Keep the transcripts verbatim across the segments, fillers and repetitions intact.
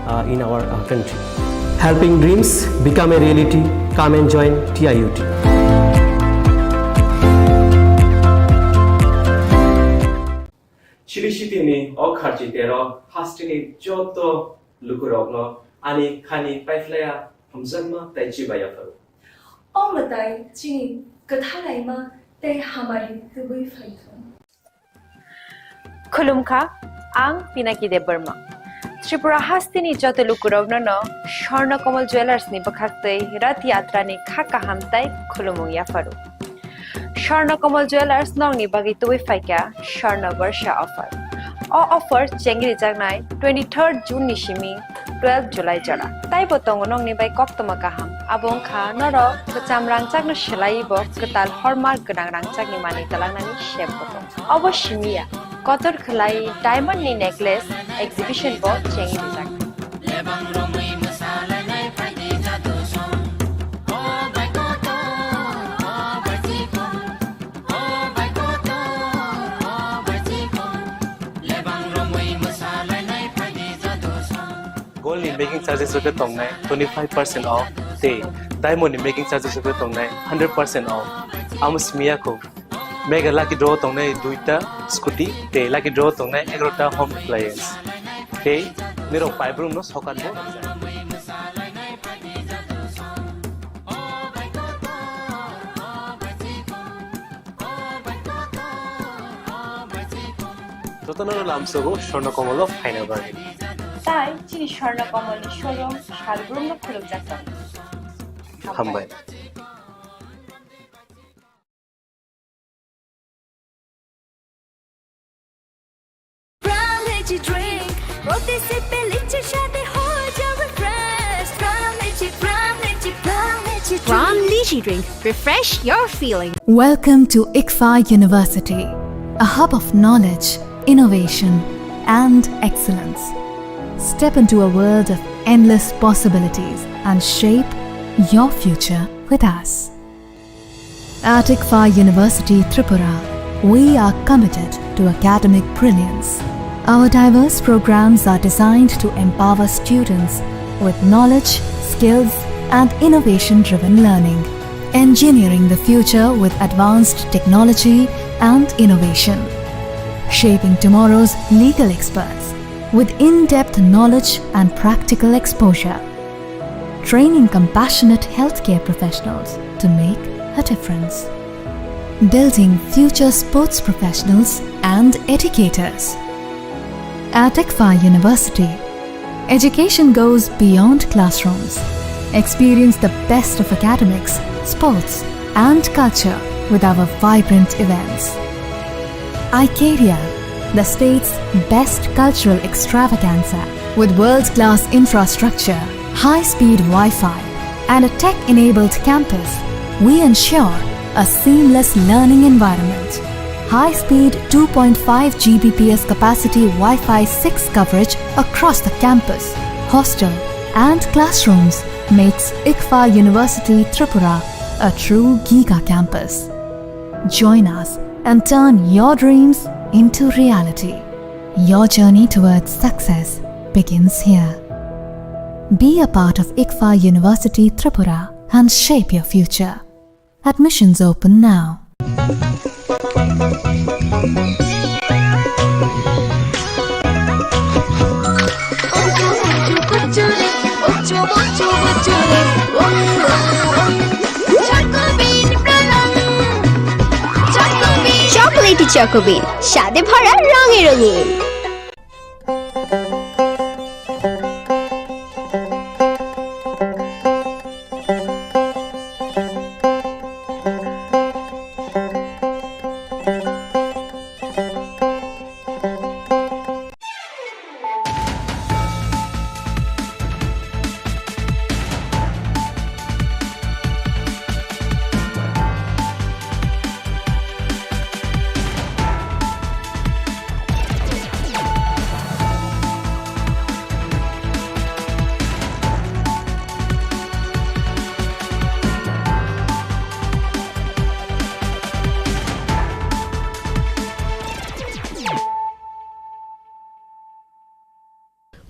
uh, in our uh, country. Helping dreams become a reality. Come and join T I U T. Chili City ni o kharchi tero hasteni joto lukurokno ani khani paiphlaya hamjakma tei chibai yapharo. O mwtai chini kwthalaima tei hamari tubui phaithung. Khulumkha, ang Pinaki Debbarma. Tripura hasteni joto lukurokno no Swarna Kamal Jewellers ni bwkhaktwi Rath Yatra ni kha kaham tei khulumung yapharo. Swarna Kamal Jewellers nokni bagwi tubui phaikha Swarna Barsha offer. O offer chengrijaknai twenty-third June ni simi twelve July jora. Taibo tongo nokni bai koktwma kaham. Abo wngkha norok kwcham rangchakno swlaiwi bo kwtal hallmark gwnang rangchakni manwi twlangnani sep bo tongo. Obo simi ya, kotor khwlai diamond ni necklace exhibition bo chengwi rijak. Gold ni making charges rok khe tongnai twenty five percent off, tei diamond ni making charges rok khe tongnai hundred percent off. Amo simi ya kho. Mega lucky draw tongnai duita scooty, tei lucky draw tongnai egarota home appliance. Tei nirok paibrum no sokan bo. Jotono lamsogo Swarna Kamal o phaina bagwi. Tai chini Swarna Kamal ni showroom salbrum no khulukjak tongo. Hambai. Pram Lychee Drink, proti sipe lychee shaadi ho jawe fresh. Pram Lychee, Pram Lychee, Pram Lychee Drink. Pram Lychee Drink, refresh your feeling. Welcome to ICFAI University, a hub of knowledge, innovation, and excellence. Step into a world of endless possibilities and shape your future with us. At ICFAI University Tripura, we are committed to academic brilliance. Our diverse programs are designed to empower students with knowledge, skills, and innovation-driven learning, engineering the future with advanced technology and innovation, shaping tomorrow's legal experts with in-depth knowledge and practical exposure, training compassionate healthcare professionals to make a difference, building future sports professionals and educators. At ICFAI University, education goes beyond classrooms. Experience the best of academics, sports, and culture with our vibrant events. Icaria, the state's best cultural extravaganza. With world-class infrastructure, high-speed Wi-Fi, and a tech-enabled campus, we ensure a seamless learning environment. High-speed two point five G B P S capacity Wi-Fi six coverage across the campus, hostel, and classrooms makes ICFAI University Tripura a true giga campus. Join us and turn your dreams into reality. Your journey towards success begins here. Be a part of ICFAI University Tripura and shape your future. Admissions open now. Chocolatey Choco Bean, স্বাদে ভরা রঙে রঙিন।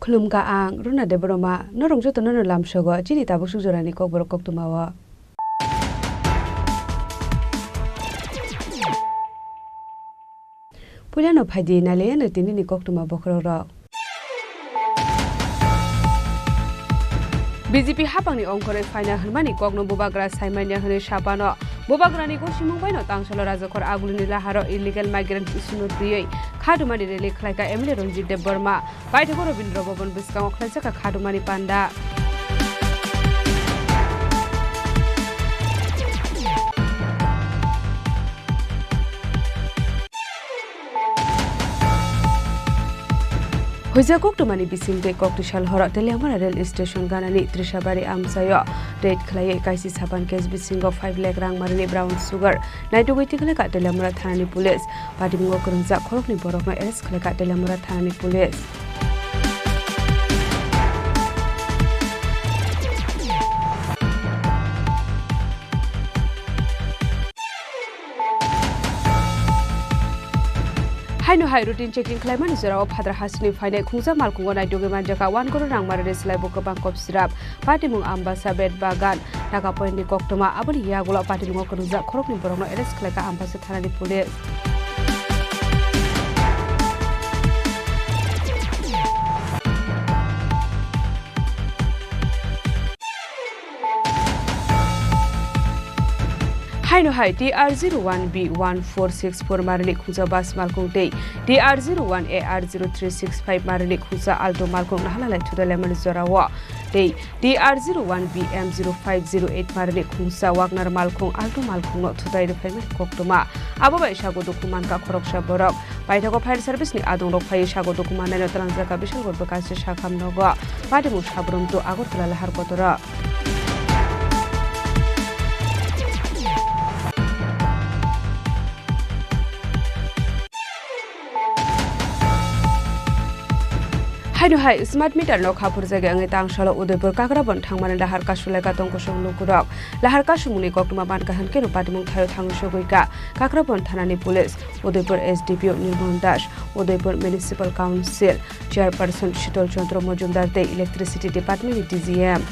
Khulumkha ang Runa Debbarma, norok jotono no lamsogo chini tabuk suk jorani kokborok koktwmao. Puilano phaidi nailaiano tinini koktwma bokhorokrok. B J P haphangni ongkhorwi phaina hwnmani kokno bubagra saimanya hwnwi sapano. Bubagrani gosimung baino tangsalo rajakhor agulini laharo illegal migrants issue-no twiwi khadumani rally khlaikha M L A Ranjit Debbarma. Paithago Rabindra Bhaban bwskango khlaijakha khadumani panda. Huijak koktwmani bisingtwi koktwsal horo Teliamura rail station ganani Trishabari amchaio raid khlaiwi kaisi sapan case bisingo five lakh rang marini brown sugar naitugwi tikhlaikha Teliamura thanani police. Patimungo kwrwngjak khoroknwi borokno arrest khlaikha Teliamura thanani police. Haino hai routine checking khlaimani jorao phadra hasini phainai khungsa malkhungo naitugwi manjakha one crore rang marini slaibo kwbang kop sirap. Patimung Ambasa, Bet Bagan, Taka Point ni koktwma, aboni yagulo patimungo kwrwngjak khoroknwi borokno arrest khlaikha Ambasa thanani police. Haino hai T R zero one B one four six four marini khungsa bus malkhung tei T R zero one A R zero three six five marini khungsa Alto malkhung nahalalai thudalaimani jorao tei T R zero one B M zero five zero eight marini khungsa Wagner malkhung Alto malkhungno thutai rwphaimani koktwma. Abo bai sago dukhu mankha khoroksa borok. Paithago fire service ni adongrok phaiwi sago dukhu mannaino twlangjakha Bishalgarh Bwkasi Sakham nogo. Patimung Sabrum to Agartala lahar kotoro. Haino hai smart meter no khaphurjagwi wngwi tangsalo Udaipur Kakrabon thangmani lahar kasulaikha tongkosong lukurok. Lahar kasumungni koktwma mankha hwnkhe no patimung thaio thangwi sogwikha Kakrabon thanani police, Udaipur S D P O Nirmon Das, Udaipur Municipal Council Chairperson Shital Chandra Majumdar tei Electricity Department ni D G M.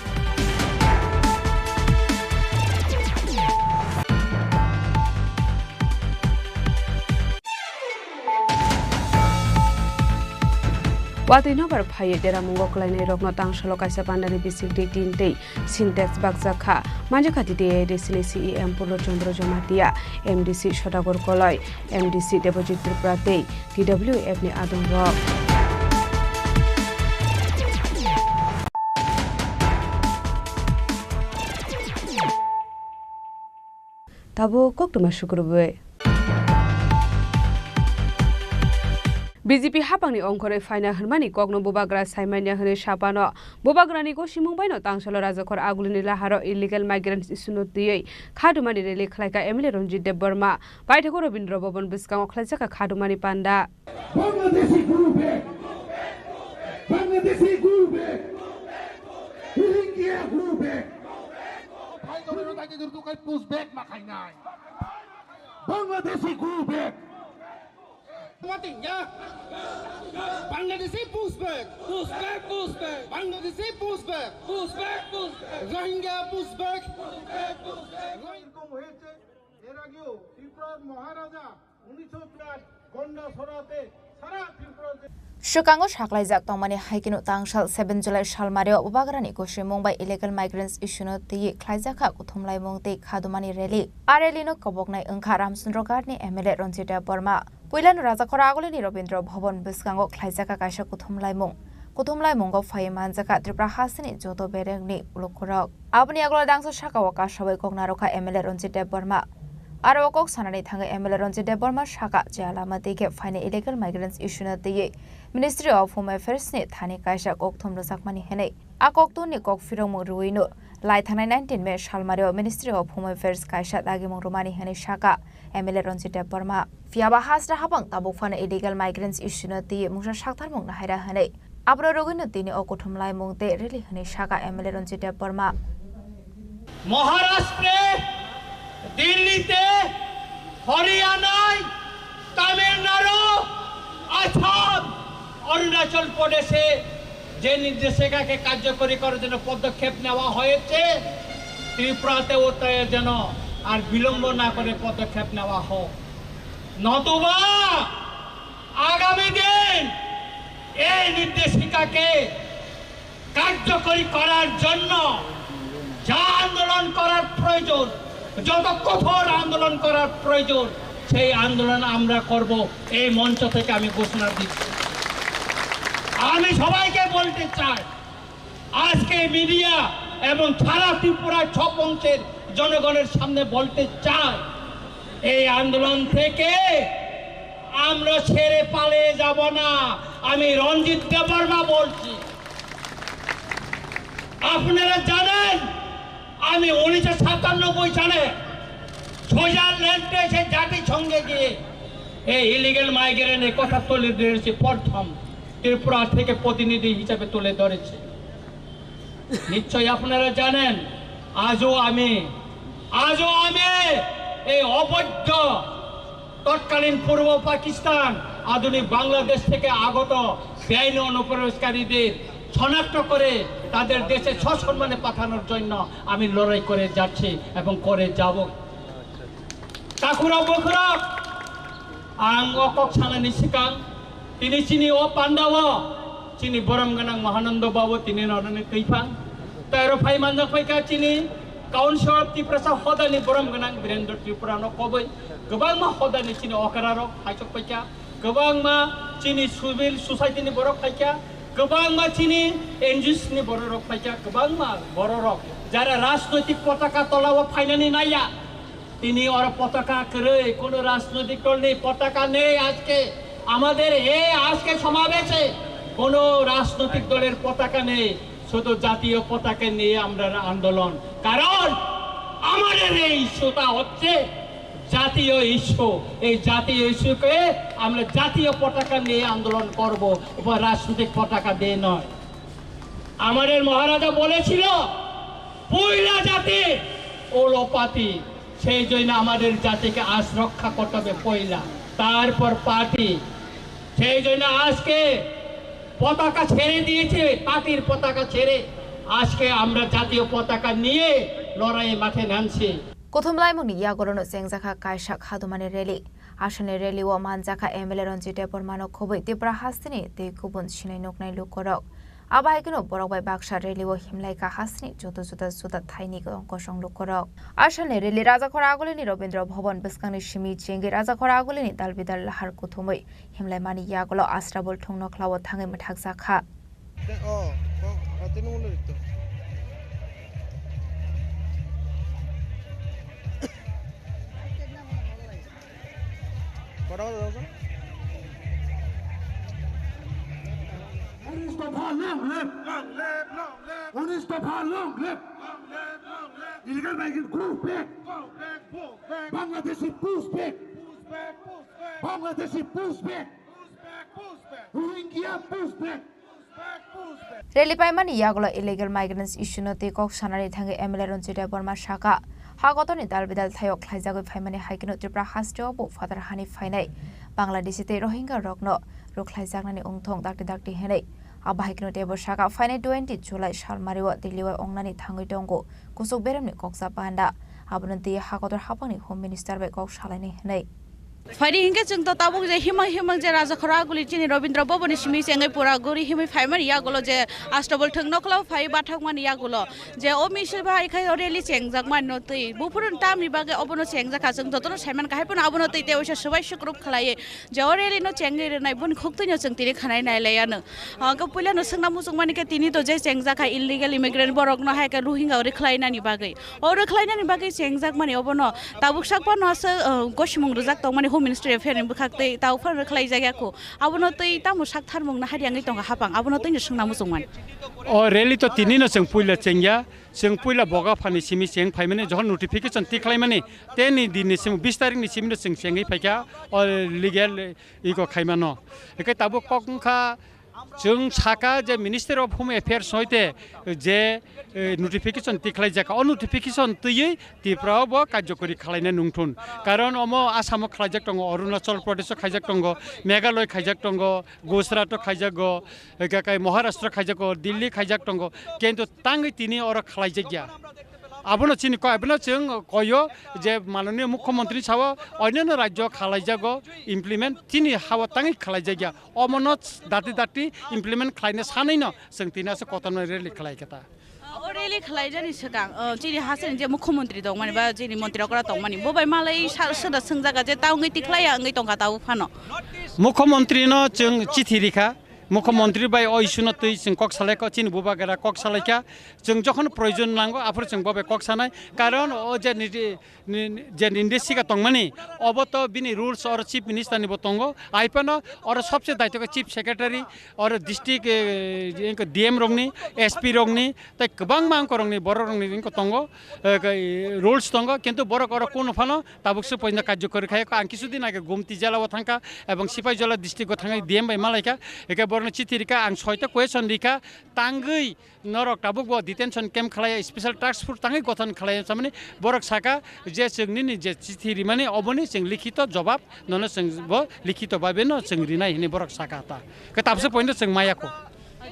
Watwi nobar phaiwi deramungo kwlainairokno tangsalo kaisa pandani bisingtwi tin tei Sintex bakjak kha. Manjakha T T A A D C ni C E M Purno Chandra Jamatia, M D C Sodagor Koloi, M D C Debojit Tripura tei T W F ni adongrok. Tabuk koktwma sukrubwi. B J P haphangni ongkhorwi phaina hwnmani kokno bubagra saimanya hwnwi sapano. Bubagrani gosimung baino tangsalo rajakhor agulini laharo illegal migrants issue-no twiwi khadumani rally khlaikha M L A Ranjit Debbarma. Paithago Rabindra Bhaban bwskango khlaijakha khadumani panda. Bangladeshi go back. Bangladeshi go back. Rohingya go back. Bhai, tomar mata ke durdu kai push back ma khai nai. Bangladeshi go back. Mati ya. Bangladeshi push back. Push back, push back. Bangladeshi push back. Push back, push back. Rohingya push back. Push back, push back. এরকম হয়েছে, এর আগেও ত্রিপুরার মহারাজা উনিশশো চুয়াত্তর গন্ডাছড়াতে সারা ত্রিপুরাতে Swkango saklaijak tongmani hai kheno tangsal seven July salmario bubagrani gosimung bai illegal migrants issue-no twiwi khlaijakha kuthumlaimung tei khadumani rally. A rally-no koboknai wngkha Ramchandra Ghat ni M L A Ranjit Debbarma. Puilano rajakhor agulini Rabindra Bhaban bwskango khlaijakha kaisa kuthumlaimung. Kuthumlaimungo phaiwi manjakha Tripura hasteni joto berengni lukurok. Aboni yagulo dangsa sakao kasawi kok narwkha M L A Ranjit Debbarma. Aro o kok sanani thangwi M L A Ranjit Debbarma saka je lama twi khe phainai illegal migrants issue-no twiwi Ministry of Home Affairs ni thani kaisa kokthum rwjakmani hwnwi. A kokthumni kok phirokmung rwino lai thangnai nineteen May salmario Ministry of Home Affairs kaisa dagimung rwmani hwnwi saka M L A Ranjit Debbarma. Phiyaba hasra habang tabuk phano illegal migrants issue-no twiwi mungsa saktarmung nahaira hwnwi. Abro rwgwino tini o kuthumlaimung tei rally hwnwi saka M L A Ranjit Debbarma. মহারাষ্ট্রে, দিল্লিতে, হরিয়ানায়, তামিলনাড়ু, আসাম, অরুণাচল প্রদেশে যে নির্দেশিকাকে কার্যকরী করার জন্য পদক্ষেপ নেওয়া হয়েছে, ত্রিপুরাতেও তাই যেন আর বিলম্ব না করে পদক্ষেপ নেওয়া হোক, নতুবা আগামী দিন এই নির্দেশিকাকে কার্যকরী করার জন্য যা আন্দোলন করার প্রয়োজন, যত কঠোর আন্দোলন করার প্রয়োজন, সেই আন্দোলন আমরা করব। এই মঞ্চ থেকে আমি ঘোষণা দিচ্ছি। আমি সবাইকে বলতে চাই, আজকে মিডিয়া এবং সারা ত্রিপুরা সব অংশের জনগণের সামনে বলতে চাই, এই আন্দোলন থেকে আমরা ছেড়ে পালিয়ে যাব না। আমি রঞ্জিত দেববর্মা বলছি। আপনারা জানেন, আমি উনিশশো সাতানব্বই সালে সুইজারল্যান্ডে এসে জাতিসংঘে গিয়ে এই ইলিগাল মাইগ্রেন্টের কথা তুলে ধরেছি, প্রথম ত্রিপুরা থেকে প্রতিনিধি হিসেবে তুলে ধরেছি। নিশ্চয়ই আপনারা জানেন, আজও আমি, আজও আমি এই অবৈধ তৎকালীন পূর্ব পাকিস্তান, আধুনিক বাংলাদেশ থেকে আগত বেআইনি অনুপ্রবেশকারীদের শনাক্ত করে তাদের দেশে সসম্মানে পাঠানোর জন্য আমি লড়াই করে যাচ্ছি এবং করে যাব। Takhurok bukhurok, ang o kok sanani swkang, tini chini o pandao chini borom gwnang Mahananda Babu tini norani twiphang. Tei aro phai manjak phaikha chini Council of Tiprasa hodani borom gwnang Birendra Tripura no koboi, kwbangma hodani chini okra rok phaisok phaikha, kwbangma chini civil society ni borok phaikha, kwbangma chini N G Os ni borok rok phaikha, kwbangma borok rok jara rajnoitik potaka tola o phainani naiya. Tini oro potaka kwrwi, কোনো রাজনৈতিক দল নেই, পতাকা নেই আজকে। আমাদের এই আজকে সমাবেশে কোনো রাজনৈতিক দলের পতাকা নেই, শুধু জাতীয় পতাকা নিয়ে আমরা আন্দোলন। কারণ আমাদের এই ইস্যুটা হচ্ছে জাতীয় ইস্যু। এই জাতীয় ইস্যুকে আমরা জাতীয় পতাকা নিয়ে আন্দোলন করব, উপর রাজনৈতিক পতাকা দিয়ে নয়। আমাদের মহারাজা বলেছিল, পয়লা জাতি হলো পাতি। সেই জন্য আমাদের জাতিকে আজ রক্ষা করতে হবে পয়লা, তারপর পার্টি। সেই জন্য আজকে পতাকা ছেড়ে দিয়েছে, পার্টির পতাকা ছেড়ে আজকে আমরা জাতীয় পতাকা নিয়ে লড়াইয়ে মাঠে নামছি। Kuthumlaimungni yagolono chengjakha kaisa khadumani rally. Aswkni rally o manjakha M L A Ranjit Debbarmano khobwi Tripura hasteni tei kubun sinai nuknai lukurok. Abo hai kheno borok bai baksa rally o himlaikha hasteni juda juda juda thaini kosong lukurok. Aswkni rally Rajakhor Agulini Rabindra Bhavan bwskangni simi chengwi Rajakhor Agulini dalbidal lahar kuthumwi himlaimani yagulo Asrabul thung nokhlao thangwi mwthakjakha. উনিশ দফা long live! Long live, long live! উনিশ দফা long live! Long live, long live! Illegal migrant go back! Go back, go back! Bangladeshi push back! Push back, push back! Bangladeshi push back! Push back, push back! Rohingya push back! Rally paimani yagulo illegal migrants issue no tei kok sanani thangwi M L A Ranjit Debbarma saka, ha kotorni dalbidal thaio khlaijagwi phaimani hai kheno Tripura hasteo bo phatar hani phainai Bangladeshi tei Rohingya rokno rwkhlaijaknani wngthong dakti dakti hinwi. Abo hai kheno teibo saka, phainai twenty July salmario Delhi o wngnani thangwi tongo kuchuk beremni koksa panda. Abono twi ha kotor haphangni Home Minister bai kok salainai hinwi. Phaidi hinkhe chwng to tabuk je himang himang je Rajakhor Aguli chini Rabindra Bhavan ni simi chengwi pura guri himwi phaimani yagulo je Astabul thwng nokhlao phai bathakmani yagulo je o misil bai khai o rally chengjak mani no twi buphuru tamni bagwi obono chengjak kha chwng jotono saiman kahai phano abono twi tei oisa swbai sukrup khlaiwi je o rally no chengwi rwnai boni khuktwi no chwng tini khanai nai lai ano. Hwnkhe puila no swngna muchung mani khe tini to je chengjak kha illegal immigrant borok no hai khe Rohingya o rwkhlai nani bagwi. O rwkhlainani bagwi chengjakmani obono tabuk sak phano aswk, uh, gosimung rwjak tongmani Home Ministry Affair ni bwkhak tei tabuk phano rwkhlaijak ya kho. Abono tei tamo sak tharmung no hari wngwi tongo hapang, abono tei no swngna muchungmani. O rally to tini no chwng puila chengya, chwng puila Bogaphani simi cheng phaimani, jokhon notification tikhlaimani, teni din ni simi bis tarik ni simi no chwng chengwi phaikha o legal iko khaimano. Hwnkhe tabuk kok wngkha Chwng saka je Ministry of Home Affairs hoite je, eh, notification tikhlaijak, o notification twiwi Tripura o bo karjokori khwlaina nungthun. Karon omo Assam o khwlaijak tongo, Arunachal Pradesh o khaijak tongo, Meghalaya khaijak tongo, Gujarat o khaijago, eka kai Maharashtra khaijago, Delhi khaijak tongo, kintu tangwi tini oro khwlaijakya. Abono chini ko-, abono chwng koyo je mananiya mukhyamantri sao onyono rajyo khwlaijago implement, chini hao tangwi khwlaijakya. Omono dati dati implement khwlaina sanwino chwng tini aswk kotorma rally khwlaikha ta. O rally khwlaijani swkang, o, chini hasteni je mukhyamantri tongmani ba chini mantri okra tongmani, bo bai malai sa-, soda swngjaga je ta wngwi tikhlaiya wngwi tongkha tabuk phano. Mukhyamantri no chwng chithi rikha, mukhyamantri bai o issue no twi chwng kok salaikha, chini bubagra kok salaikha, chwng jokhon proyojon nango aphuru chwng bo bai kok sanai, karon o je niji ni, ni, je nini siga tongmani, obo to bini rules oro Chief Minister ni bo tongo. Ai phano oro sobse daitokhe Chief Secretary, oro district, eh, D M rokni, S P rokni, tei kwbangma angkorokni, bororokni wngkha tongo, eh, rules tongo, kintu borok oro kunu phano tabuk se poino karjokori khayo. Ang kisu din age Gumti jela o thangkha ebong Sipaijala district o thangwi D M bai malaikha, eke borokno chithi rikha, ang soita question rikha, tangwi norok tabuk bo detention camp khlai, special task force tangwi gothon khlai samani borok saka je chwng nini je chithi rimani oboni chwng likhito jobab nono chwng bo likhito babe no chwng rinai hini borok saka ta. Ke tabse poino chwng maya ko.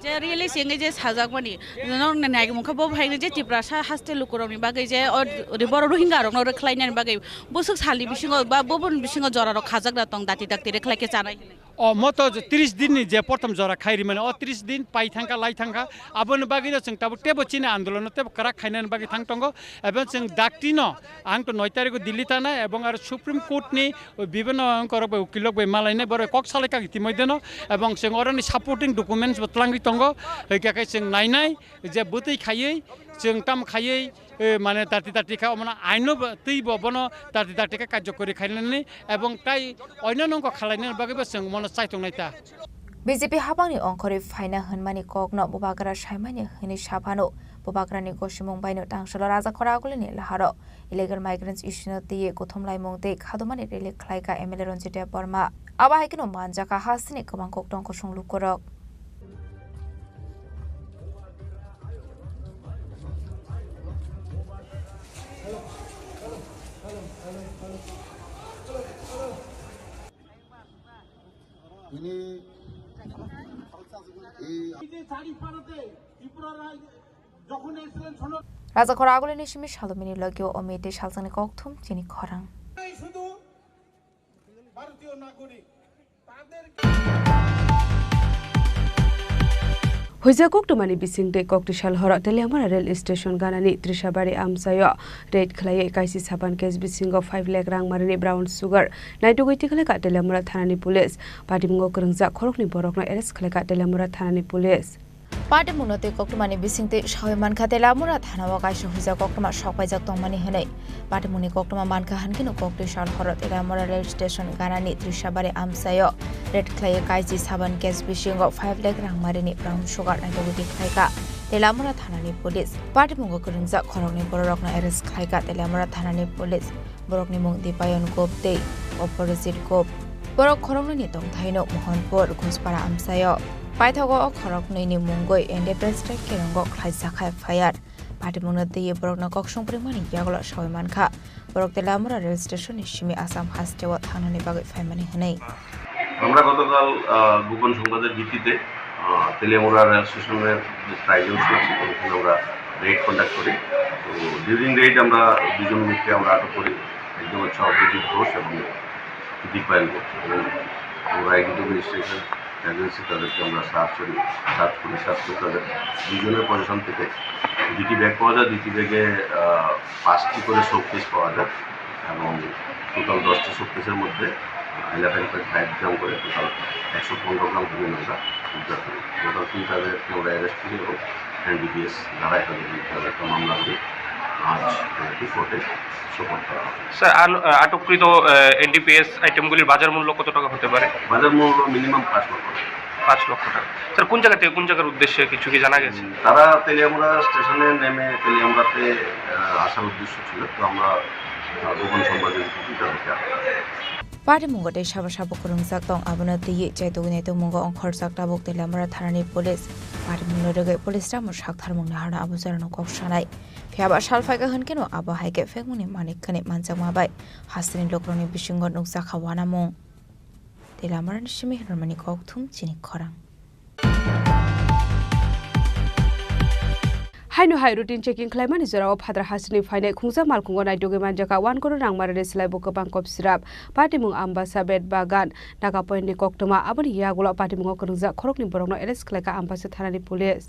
Je rally singwi je sajakmani, norok nai nai mungkha bo phaini je Tiprasa haste lukurokni bagwi je o ri-, borok Rohingya rokno rwkhlainani bagwi bwswk salni bisingo ba bubun bisingo jorarok khajakna tong dati dakti rwkhlai khe chanai hinwi. O moto tris din ni je prothom jora khai rimani, o tris din pai thangkha, lai thangkha, aboni bagwi no chwng tabuk tebo chini andolono tebo kwrak khainani bagwi thang tongo, ebong chwng dakti no ang to noi tarikh o Delhi thanai ebong aro Supreme Court ni bibhinno angkorok bai ukilok bai malainai borok kok salai kha itimoi deno, ebong chwng oroni supporting documents bo twlangwi tongo, hwnkhe khe chwng nainai je bwtwi khaiwi chwng tam khaiwi, eh, mane dati dati kha, omono aino bo, twi bo bono dati dati kha karjokori khainani ebong tai oino nongkho khalainani bagwi bo chwng mono chaitongnai ta. B J P habangni ongkhorwi phaina hwnmani kokno bubagra saimanya hwnwi saphano, bubagrani gosimung baino tangsalo Rajakhor Agulini laharo illegal migrants issue no twiwi kuthumlaimung tei khadumani rally khlaikha M L A Ranjit Debbarma. Abo hai kheno manjakha hasteni kwbang koktong kosong lukurok. Ini, এই Rajakhor Agulini simi salomini logio omite salsani kokthum chini khorang. শুধু ভারতীয় নাগরিক। Huijak koktwmani bisingtwi koktwsal horo Teliamura rail station ganani Trishabari amchaio raid khlaiwi kaisi saban case bisingo five lakh rangmarini brown sugar naitugwi tikhlaikha Teliamura thanani police. Patimungo kwrwngjak khoroknwi borokno arrest khlaikha Teliamura thanani police. Patimungno twi koktwmani bisingtwi sawi mankha, Teliamura thanao kaisa huijak koktwma sokpaijak tongmani hwnwi. Patimungni koktwma mankha hwnkheno koktwi sal horo Teliamura rail station ganani Trishabari amchaio raid khlaiwi kaisi saban case bisingo five lakh rangmarini brown sugar naitugwi tikhlaikha Teliamura thanani police. Patimungo kwrwngjak khoroknwi bororokno arrest khlaikha Teliamura thanani police. Borokni mung Dipayon Gop tei Oporjit Gop. Borok khoroknwini tongthaino Mohanpur, Ghuspara amchaio. Paithago o khoroknwini mungwi N D P S tei Kerongo khlaijak F I R. Patimungno twiwi borokno koksong pringmani yagulo sawi mankha. Borok Teliamura rail station ni simi Assam hasteo thangnani bagwi phaimani hwnwi. আমরা গতকাল, আহ, গোপন সংবাদের ভিত্তিতে, আহ, তেলিয়ামুড়া রেল স্টেশনের যে try junction আছে, ওখানে আমরা রেড কন্ডাক্ট করি। তো ডিউরিং রেড আমরা দুজন লোককে আমরা আটক করি, একজন হচ্ছে অপরাজিত ঘোষ এবং দীপায়ন ঘোষ। এবং আমরা এডিটিভ রেজিস্ট্রেশন এজেন্সি তাদেরকে আমরা সার্চ করি, সার্চ করি, সার্চ করে তাদের দুজনের পজিশন থেকে দুটি ব্যাগ পাওয়া যায়, দুটি ব্যাগে, আহ, পাঁচটি করে শোপিস পাওয়া যায় এবং টোটাল দশটি শোপিসের মধ্যে ইলেভেন পয়েন্ট ফাইভ গ্রাম করে টোটাল একশো পনেরো গ্রাম হিরোইন আমরা উদ্ধার করি। টোটাল তিন তাদেরকে আমরা অ্যারেস্ট করি এবং এনডিপিএস ধারায় তাদের বিরুদ্ধে আমরা একটা মামলা করি। আজ, আহ, কোর্টে সোপর্দ করা হবে। স্যার, আল-, আহ, আটককৃত, আহ, এনডিপিএস আইটেমগুলির বাজার মূল্য কত টাকা হতে পারে? বাজার মূল্য মিনিমাম পাঁচ লক্ষ টাকা। পাঁচ লক্ষ টাকা। স্যার, কোন জায়গা থেকে কোন জায়গার উদ্দেশ্যে কিছু কি জানা গেছে? উম, তারা তেলিয়ামুড়া স্টেশনে নেমে তেলিয়ামুড়াতে, আহ, আসার উদ্দেশ্য ছিল, তো আমরা, আহ, গোপন সংবাদের ভিত্তিতে তাদেরকে আটক করি। Patimungo tei sabo sabo kwrwngjak tong, abono twiwi chaitugwi naitukmungo ongkhorjak tabuk Teliamura thanani police. Patimungno rwgwi police ramo saktharmung naharno abo jorano kok sanai. Phiyaba sal phaikha hwnkhe no abo hai khe phekmungni manik khwnwi manjakma bai hasteni lukurokni bisingo nukjakha uanamung. Teliamurani simi hwnmani kokthum chini khorang. Haino hai routine checking khlaimani jorao Phatar hasteni phainai khungsa malkhungo naitugwi manjakha one crore rang marini slai bo kwbang kop sirap. Patimung Ambasa Bet Bagan Naga Point ni koktwma, aboni yagulo patimungo kwrwngjak khoroknwi borokno arrest khlaikha Ambasa thanani police.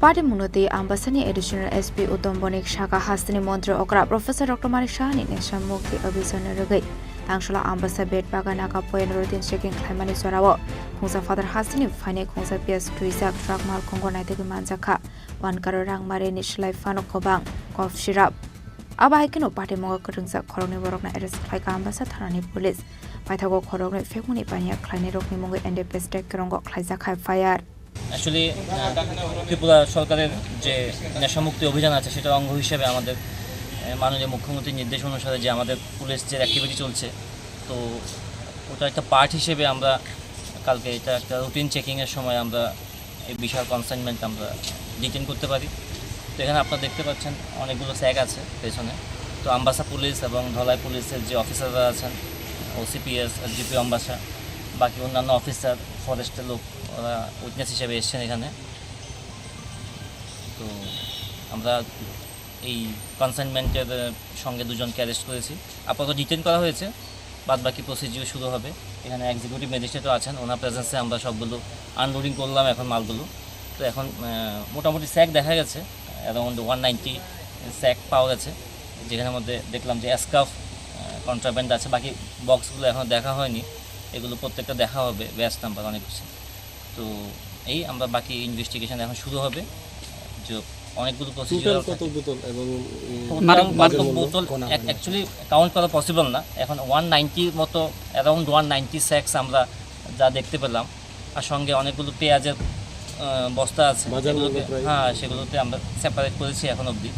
Patimungno tei Ambasani Additional S P Uttam Bonik saka hasteni montri okra Professor Doctor Manik Sahani Nesha Mukti Abhijanni rwgwi Tangsola Ambasa Bet Bagan Naga Point routine checking khlaimani jorao khungsa Phatar hasteni phainai khungsa piyaj twijak truck malkhungo naitugwi manjakha. One crore rang marini slai phano kwbang kop sirap. Abo hai kheno patimungo kwrwngjak khoroknwi borokno arrest khlaikha Ambasa thanani police. Paithago khoroknwi phekmungni paniya khlainairokni mungwi N D P S track kwrwngo khlaijakha F I R. Actually, আহ, ত্রিপুরা সরকারের যে নেশামুক্তি অভিযান আছে, সেটার অঙ্গ হিসেবে আমাদের, আহ, মাননীয় মুখ্যমন্ত্রীর নির্দেশ অনুসারে যে আমাদের পুলিশ যে অ্যাক্টিভিটি চলছে, তো ওটা একটা পার্ট হিসেবে আমরা কালকে এটা একটা রুটিন চেকিংয়ের সময় আমরা এই বিশাল কনসাইনমেন্ট আমরা ডিটেন করতে পারি। তো এখানে আপনারা দেখতে পাচ্ছেন অনেকগুলো স্যাক আছে পেছনে। তো আম্বাসা পুলিশ এবং ধলাই পুলিশের যে অফিসাররা আছেন, ওসিপিএস, এসডিপিও আম্বাসা, বাকি অন্যান্য অফিসার, ফরেস্টের লোক, ওরা উইটনেস হিসেবে এসছেন এখানে। তো আমরা এই কনসাইনমেন্টের, আহ, সঙ্গে দুজনকে অ্যারেস্ট করেছি। আপাতত ডিটেন করা হয়েছে, বাদ বাকি প্রসিডিউর শুরু হবে। এখানে এক্সিকিউটিভ ম্যাজিস্ট্রেটও আছেন, ওনার প্রেজেন্সে আমরা সবগুলো আনলোডিং করলাম এখন মালগুলো। তো এখন, আহ, মোটামুটি স্যাক দেখা গেছে, অ্যারাউন্ড ওয়ান নাইনটি স্যাক পাওয়া গেছে, যেখানের মধ্যে দেখলাম যে এসকাফ, আহ, কন্ট্রাব্যান্ড আছে। বাকি বক্সগুলো এখনও দেখা হয়নি, এগুলো প্রত্যেকটা দেখা হবে, ভ্যাট নাম্বার অনেক কিছু। তো এই আমরা বাকি ইনভেস্টিগেশন এখন শুরু হবে। যে অনেকগুলো প্রসিডিউর টোটাল কত বোতল এবং, উম, টোটাল মাদক, মাদক মাদক বোতল কোনা এক-, হয়নি? অ্যাকচুয়ালি কাউন্ট করা পসিবল না। এখন ওয়ান নাইনটির মতো, অ্যারাউন্ড ওয়ান নাইনটি স্যাক্স আমরা যা দেখতে পেলাম, আর সঙ্গে অনেকগুলো পেঁয়াজের, আহ, বস্তা আছে, বাজার মূল্য যেগুলোকে, প্রায়? হ্যাঁ, সেগুলোতে আমরা সেপারেট করেছি এখন অবধি।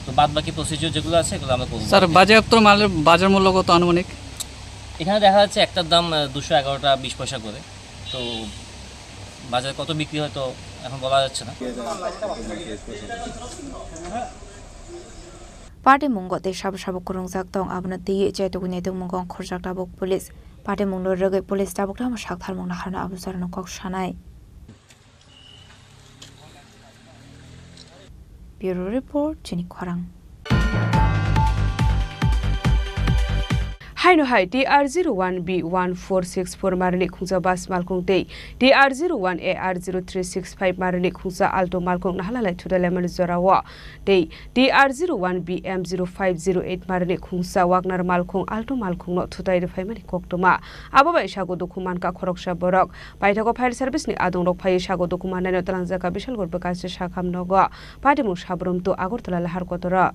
তো বাদ বাকি প্রসিডিউর যেগুলো আছে, এগুলো আমরা করবো। স্যার, বাজেয়াপ্ত মালের বাজার মূল্য কত আনুমানিক? এখানে দেখা যাচ্ছে একটার দাম, আহ, দুশো এগারো টাকা বিশ পয়সা করে। তো বাজারে কত বিক্রি হয় তো এখন বলা যাচ্ছে না। Patimungo tei sabo sabo kwrwngjak tong, abono twiwi chaitugwi naitukmungo ongkhorjak tabuk police. Patimungno rwgwi police tabuk tamo saktharmung naharno abo jorano kok sanai. Bureau Report, chini khorang. Haino hai T R zero one B one four six four marini khungsa bus malkhung tei T R zero one A R zero three six five marini khungsa Alto malkhung nahalalai thutai laimani jorao tei T R zero one B M zero five zero eight marini khungsa Wagner malkhung Alto malkhungno thutai rwphaimani koktwma. Abo bai sago dukhu mankha khoroksa borok. Paithago fire service ni adongrok phaiwi sago dukhu mannaino twlangjakha Bishalgarh bwkhachi sakham nogo. Patimung Sabrum to Agartala lahar kotoro.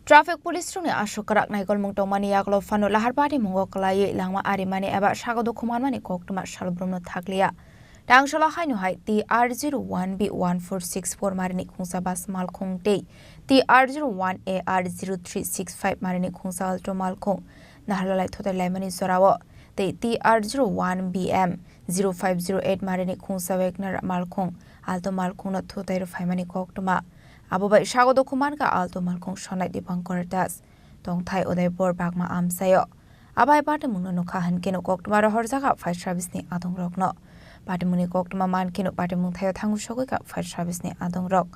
Traffic police rokni aswk kwrak naigolmung tongmani yagulo phano lahar patimungo kwlaiwi langma arimani eba sago dukhu manmani koktwma salbrumno thakliya. Tangsola haino hai T R zero one B one four six four marini khungsa bus malkhung tei T R zero one A R zero three six five marini khungsa Alto malkhung naharlalai thutai laimani jorao tei T R zero one B M zero five zero eight marini khungsa Wagner malkhung Alto malkhungno thutai rwphaimani koktwma. Abo bai sago dukhu mankha Alto malkhung sonai Dipankar Das, tongthai Udaipur Bagma amchaio. Abo hai patimungno nukha hinkhe no koktwma rohorjakha fire service ni adongrokno. Patimungni koktwma mankhe no patimung thaio thangwi sogwikha fire service ni adongrok.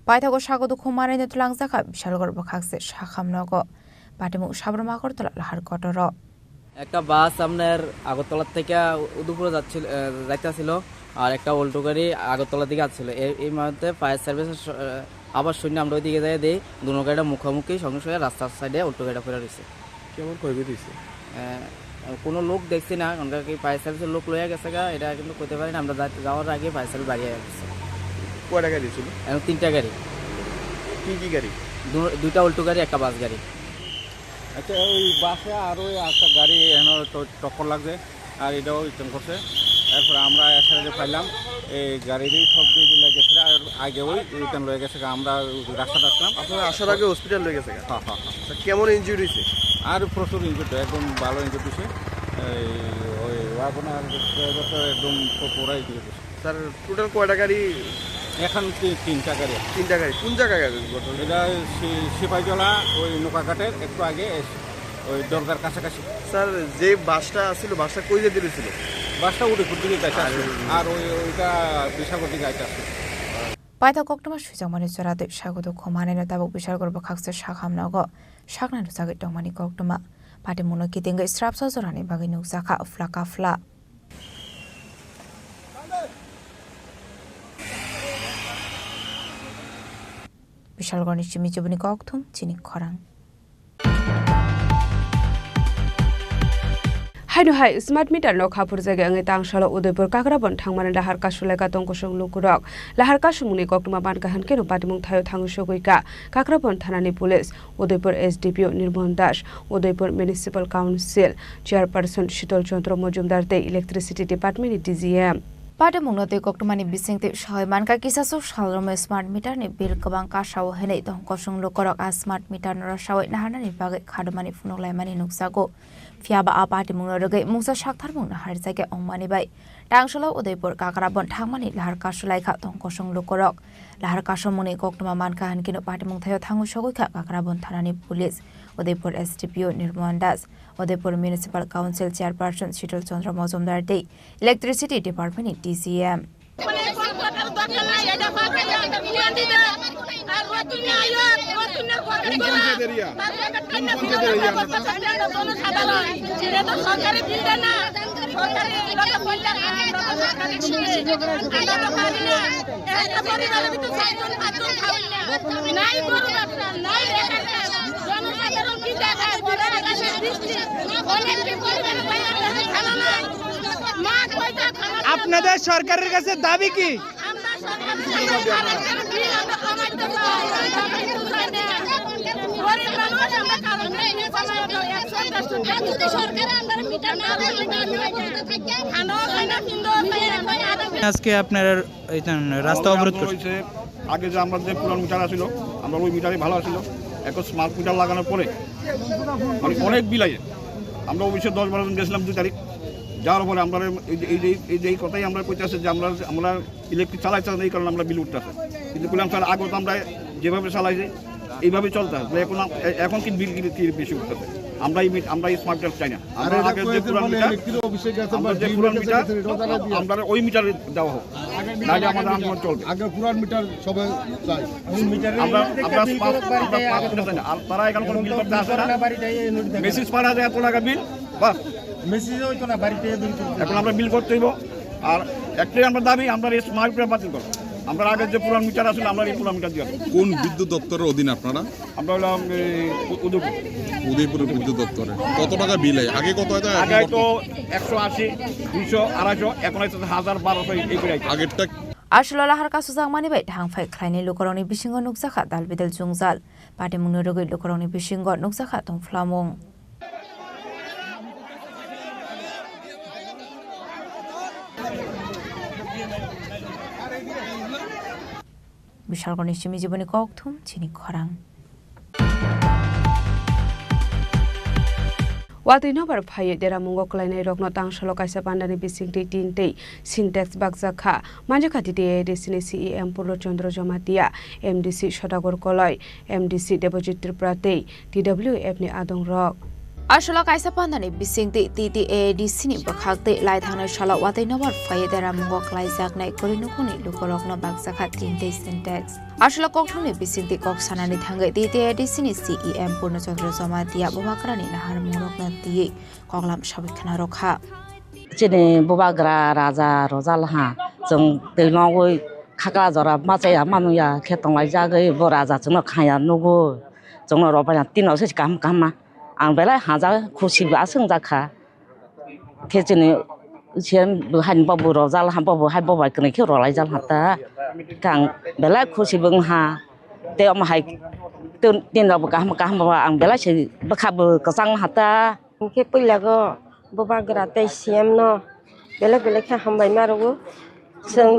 Paithago sago dukhu mannaino twlangjakha Bishalgarh bwkhakchi sakham nogo. Patimung Sabrum Agartala lahar kotoro. একটা বাস আপনার আগরতলা থেকে উদয়পুরে যাচ্ছিল, আহ, যাইতেছিল, আর একটা অল্টো গাড়ি আগরতলার দিকে আসছিল। এই, এই মুহূর্তে ফায়ার সার্ভিসের স-, আহ, আবার শুনে আমরা ওইদিকে যাই, দেখি দুনো গাড়িটা মুখোমুখি, সঙ্গে সঙ্গে রাস্তার সাইডে অল্টো গাড়িটা পড়ে রয়েছে। কেমন ক্ষয়ক্ষতি হয়েছে? আহ, কোনো লোক দেখছি না, কারণ কি ফায়ার সার্ভিসের লোক লইয়া গেছে গা, এটা কিন্তু কইতে পারি না। আমরা যা-, যাওয়ার আগে ফায়ার সার্ভিস বাড়ি আইয়া গেছে। কয়টা গাড়ি ছিল? এখন তিনটা গাড়ি। কি কি গাড়ি? দু-, দুইটা অল্টো গাড়ি, একটা বাস গাড়ি। আচ্ছা, ওই বাসে আর ওই একটা গাড়ি এখানে ট-, টক্কর লাগছে, আর এটাও রিটার্ন করছে। এরপরে আমরা এসে যে পাইলাম, এই গাড়িরই সব দিয়ে দিলে গেছে, আর আগে ওই রিটার্ন লয়ে গেছে, আমরা রাস্তা ডাকলাম। আপনারা আসার আগে হসপিটাল লয়ে গেছে? হ্যাঁ, হ্যাঁ, হ্যাঁ। তা কেমন ইনজুরি হয়েছে? আর প্রচুর ইনজুরি, একদম ভালো ইনজুরি হয়েছে। এই ওই ওয়াগনার ড্রাইভারটা একদম পু-, পুরাই দিয়ে দিয়েছে। স্যার, টোটাল কয়টা গাড়ি? এখন তি-, তিনটা গাড়ি। তিনটা গাড়ি। কোন জায়গায় গাড়ি ঘটনা? এটা সি-, সিপাহীজলা, ওই নৌকাঘাটের একটু আগে এসে, ওই দরগার কাছাকাছি। স্যার, যে বাসটা ছিল, বাসটা কই যেতে ছিল? বাসটা উদয়পুর দিকে যাইতে আসছিল। আর ওই, ওইটা বিশালগড় দিকে যাইতে আসছিল। Paithak koktwma swijak mani chwra twi sago dukhu manwi no tabuk Bishalgarh bwkhakse sakham nogo saknai rwchagwi tongmani koktwma. Patimungno kitingwi srapsa jorani bagwi nukjakha phla ka phla. Bishalgarhni simi chibuni kokthum chini khorang. Haino hai smart meter no khaphurjagwi wngwi tangsalo Udaipur Kakrabon thangmani lahar kasulaikha tongkosong lukurok. Lahar kasumungni koktwma mankha hwnkhe no patimung thaio thangwi sogwikha Kakrabon thanani police, Udaipur S D P O Nirmohon Das, Udaipur Municipal Council Chairperson Shitol Chandra Majumdar tei Electricity Department ni D G M. Patimungno tei koktwmani bisingtwi sahoi mankha, kisasuk salrwmwi smart meter ni bill kwbang kasao hinwi tongkosong lukurok a smart meter no rwsawi naharnani bagwi khadumani phunuk laimani nukjago. Phiyaba a patimungno rwgwi mungsa saktharmung naharjakya wngmani bai tangsalo Udaipur Kakrabon thangmani lahar kasulaikha tongkosong lukurok. Lahar kasomungni koktwma mankha hwnkhe no patimung thaio thangwi sogwikha Kakrabon thanani police, Udaipur S D P O Nirmohon Das, Udaipur Municipal Council Chairperson Shitol Chandra Majumdar tei Electricity Department ni D G M. কোন পঞ্চায়েত এরিয়া? কোন পঞ্চায়েত এরিয়া আপনার? আপনাদের সরকারের কাছে দাবি কি? আজকে আপনারা এই রাস্তা অবরোধ করছেন। আগে যে আমরা যে পুরান মিটার আছিল, আমরা ওই মিটারই ভালো আছিল। এখন স্মার্ট মিটার লাগানোর পরে মানে অনেক বিল আইছে। আমরা অফিসে দশ বারো জন গেছিলাম দুই তারিখ, যাওয়ার পরে আমরা এই যে, এই যে, এই যে এই কথাই আমরা কইতে আছে যে আমরা, আমরা ইলেকট্রিক চালাইতে আছে, এই কারণে আমরা বিল উঠতে আছে। কিন্তু বললাম, "স্যার, আগে তো আমরা যেভাবে চালাইছি, এইভাবে চলতে আছে, তাহলে এখন আম-, এ-, এখন কি বিল কি, কি বেশি উঠতেছে?" আমরা এই মিট-, আমরা এই স্মার্ট মিটার চাই না। আমরা আগে যে পুরান মিটার, আমরা যে পুরান মিটার, আমরা ওই মিটারে দেওয়া হোক, নাহলে আমাদের আন্দোলন চলবে। আগে পুরান মিটার সবাই চাই। আমরা, আমরা স্মার্ট, আমরা স্মার্ট মিটার চাই না। আর তারা এখানে কোনো বিল করতে আসে না। মেসেজ পাঠা যায় এত টাকা বিল, বাস। মেসেজ হইতো না, বাড়িতে বিল করতে। এখন আমরা বিল করতে হইব। আর একটাই আমরা দাবি, আমরা এই স্মার্ট মিটার বাতিল করো। আমরা আগে যে পুরান মিটার আসলে আমরা এই পুরান মিটার দিয়ে। কোন বিদ্যুৎ দপ্তরের অধীন আপনারা? আমরা হলাম এই উ-, উদয়পুর। উদয়পুরের বিদ্যুৎ দপ্তরে। কত টাকা বিল হয়? আগে কত হতো, এখন আগে কত? হয়তো একশো আশি, দুইশো, আড়াইশো, এখন হয়তো হাজার, বারোশো এই করে আইছে। আগেরটা Aswk o lahar kasujak mani bai thang phai khlainai lukurokni bisingo nukjakha dal bidal jwngjal. Patimungni rwgwi lukurokni bisingo nukjakha tongphlamung. Bishalgarhni simi jiboni kokthum chini khorang. Watwi nobar phaiwi deramungo kwlainairokno tangsalo kaisa pandani bisingtwi tin tei Sintex bakjakha. Manjakha T T A A D C ni C E M Purno Chandra Jamatia, M D C Sodagar Koloi, M D C Debojit Tripura tei T W F ni adongrok. Aswk o kaisa pandani bisingtwi T T A A D C ni bwkhak tei lai thangnai salo watwi nobar phaiwi deramungo kwlaijaknai kwrwi nukhungni lukurokno bakjakha tin tei Sintex. Aswk o kokthumni bisingtwi kok sanani thangwi T T A A D C ni C E M Purno Chandra Jamatia bubagrani naharmungrokno twiwi koklam sawi khna rwkha. Chini bubagra raja rojal ha, chwng twi nogwi khakla jora ma chaya ma nungya khe tonglaijagwi bo raja chwngno khaya nugwi chwngno rw baina tino se kaham kaham ma. Ang belai haja khusi bo aswk wngjakha. Khe chini C M bo haini bobo rojal ha, bobo hai bobai kwnwi khe rwlaijal ha ta. Khe ang belai khusi bo wng ha. Tei omo hai tin, tin rok bo kaham kaham bo ang belai se bwkha bo kwchang ha ta. Hwnkhe puila go bubagra tei C M no belai belai khe hambai ma rwo. Chwng